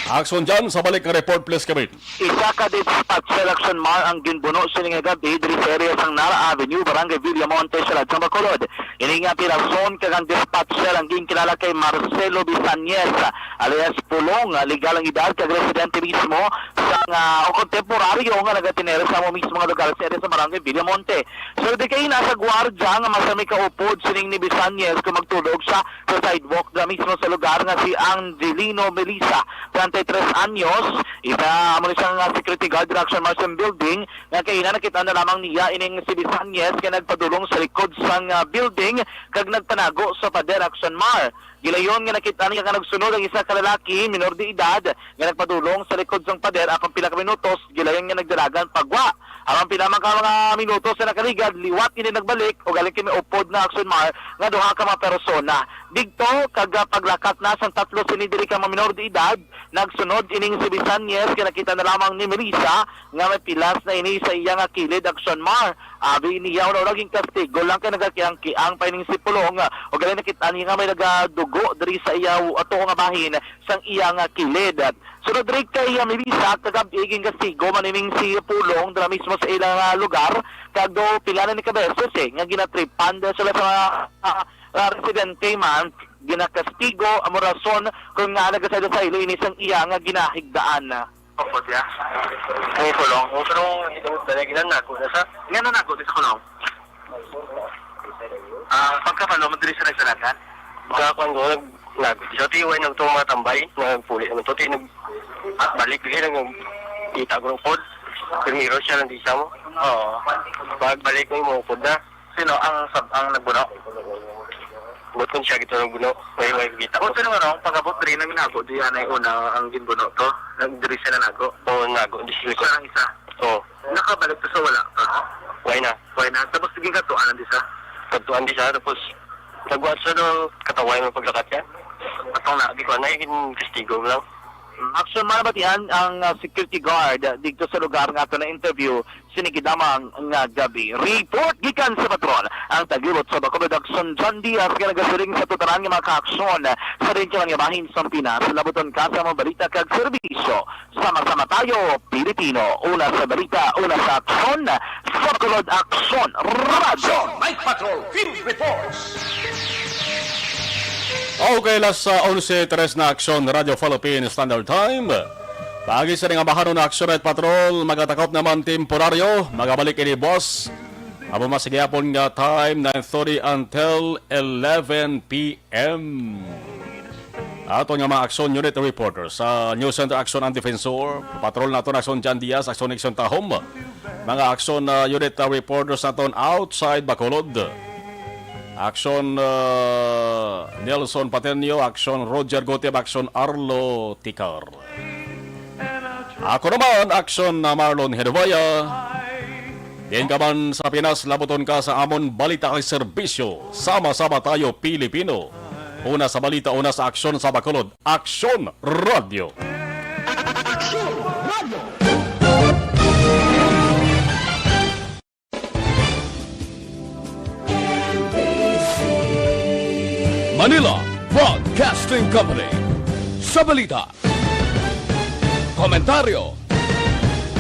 Action John, sa balik nga report, please, kami. Isa ka dispatcher, Action Mar, ang ginbuno sini nga gab-i diri sa area sang Nara Avenue, Barangay Villamonte, Siyudad sang Bacolod. Ini nga pirason kag ang dispatcher ang ginkilala kay Marcelo Bisanyes, alias Pulong, legal ang edad kag residente mismo sang, ah, o kontemporaryo nga nagatener sa amo mismo nga lugar sa area sa Barangay Villamonte. So, di kay naa sa gwardya nga masami kaupod sining ni Bisanyes kung magtulog siya sa sidewalk na mismo sa lugar nga si Angelino Melissa, treinta y tres anyos. Isa amo ni siyang, ah, security guard sa Action Marshal Building, nga kaina nakita na lamang niya ining si Bisanyes nga nagpadulong sa likod sang, ah, building kag nagpanago sa pader, Action Mar. Gilayon nga nakita niya nga nagsunod ang isa ka lalaki, minor de edad, nga nagpadulong sa likod sang pader apan pila ka minutos, gilayon nga nagdalagan pagwa. Apan pila man ka mga minutos na nakaligad, liwat ini nagbalik, ug galing kay may upod na, Action Mar, nga duha ka mga persona. Digto, kag, ah, paglakat na sang tatlo sini diri ka mga minor de edad, nagsunod ining si Bisanyes nga nakita na lamang ni Melissa nga may pilas na ini sa iya nga kilid, Action Mar. Abi niya, una-una ginkastigo lang kay nagakiang-kiang pa ining si Pulong, ah, ug galing nakita niya nga may nagadugo diri sa iya u-, ato nga bahin sang iya nga kilid. Sunod diri kay, ah, Melissa, kagab-i ginkastigo man ining si Pulong dira mismo sa ilang, ah, lugar, kag daw pila na ni ka beses, eh, nga ginatripan dahil sila sa, ah, ah, residente man ginakastigo, amo rason kon ngaa nagasaysaylo ini sang iya nga ginahigdaan. Opo, siya. Ang kulong. Ang kulong, ito talaga, ginanago na sa. Nga nanago di sa kulong? Ah, pagkabalo mo diri sa nagsalakan? Pagkakuan ko, nag-, nag-, sa tiway nang itong mga tambay, nagpuli naman to, tinag-, at balik, bigay lang yung kita ko ng pod. Primero siya lang di sa mo. Oo. Pagbalik mo, yung mga pod na. Sino ang sab-, ang nagbuno? Buot kon siya gito nagbuno. May, may kita ko. Kung sino nga, no, pag-abot diri nang nago, di anay una ang ginbuno to. Nag-, diri siya nanago. Oo, nago. Di sila ko. Siya lang isa. Oo. Nakabalik to sa wala pa? Why na? Why na? Tapos sige ka to, anong di sa? Katuan di sa, tapos nagwat sa do, kataway mo paglakat yan. Atong na, di ko, anay, kastigo lang. Action man nabatian ang, ah, security guard dito sa lugar nga ato na-interview sini gidamang nga gabi. Report gikan sa patrol, ang tagibot sa Bacolod Action, John Diaz, nga nagasiling sa tutanan nga mga kaaksyon sa rehiyonal nga bahin sa Pinas. Labuton ka sa mga balita kag serbisyo. Sama-sama tayo, Pilipino. Una sa balita, una sa aksyon, sa Bacolod Action Radyo. Action Night Patrol Field Reports. Okay, alas, ah, onse tres na, Aksyon Radyo Philippine Standard Time. Paagi sa nga bahanon na Aksyon Night Patrol, magatakop naman temporaryo, magabalik ini, boss. Amo mas gihapon nga time, nine thirty until eleven p m. Aton nga mga Aksyon Unit reporters sa News Center, Aksyon ang Defensor, patrol naton Aksyon Jan Diaz, Aksyon Nixon Tahom, mga Aksyon, ah, Unit, ah, reporters naton outside Bacolod. Aksyon, ah, Nelson Patenio, Aksyon Roger Gutib, Aksyon Arlo Ticar. Ako naman, Aksyon na Marlon Hedovaya. Diin ka man sa Pinas, labuton ka sa amon balita kag serbisyo. Sama-sama tayo, Pilipino. Una sa balita, una sa aksyon sa Bacolod. Aksyon Radio. Aksyon Radio. Manila Broadcasting Company. Sa balita, komentaryo,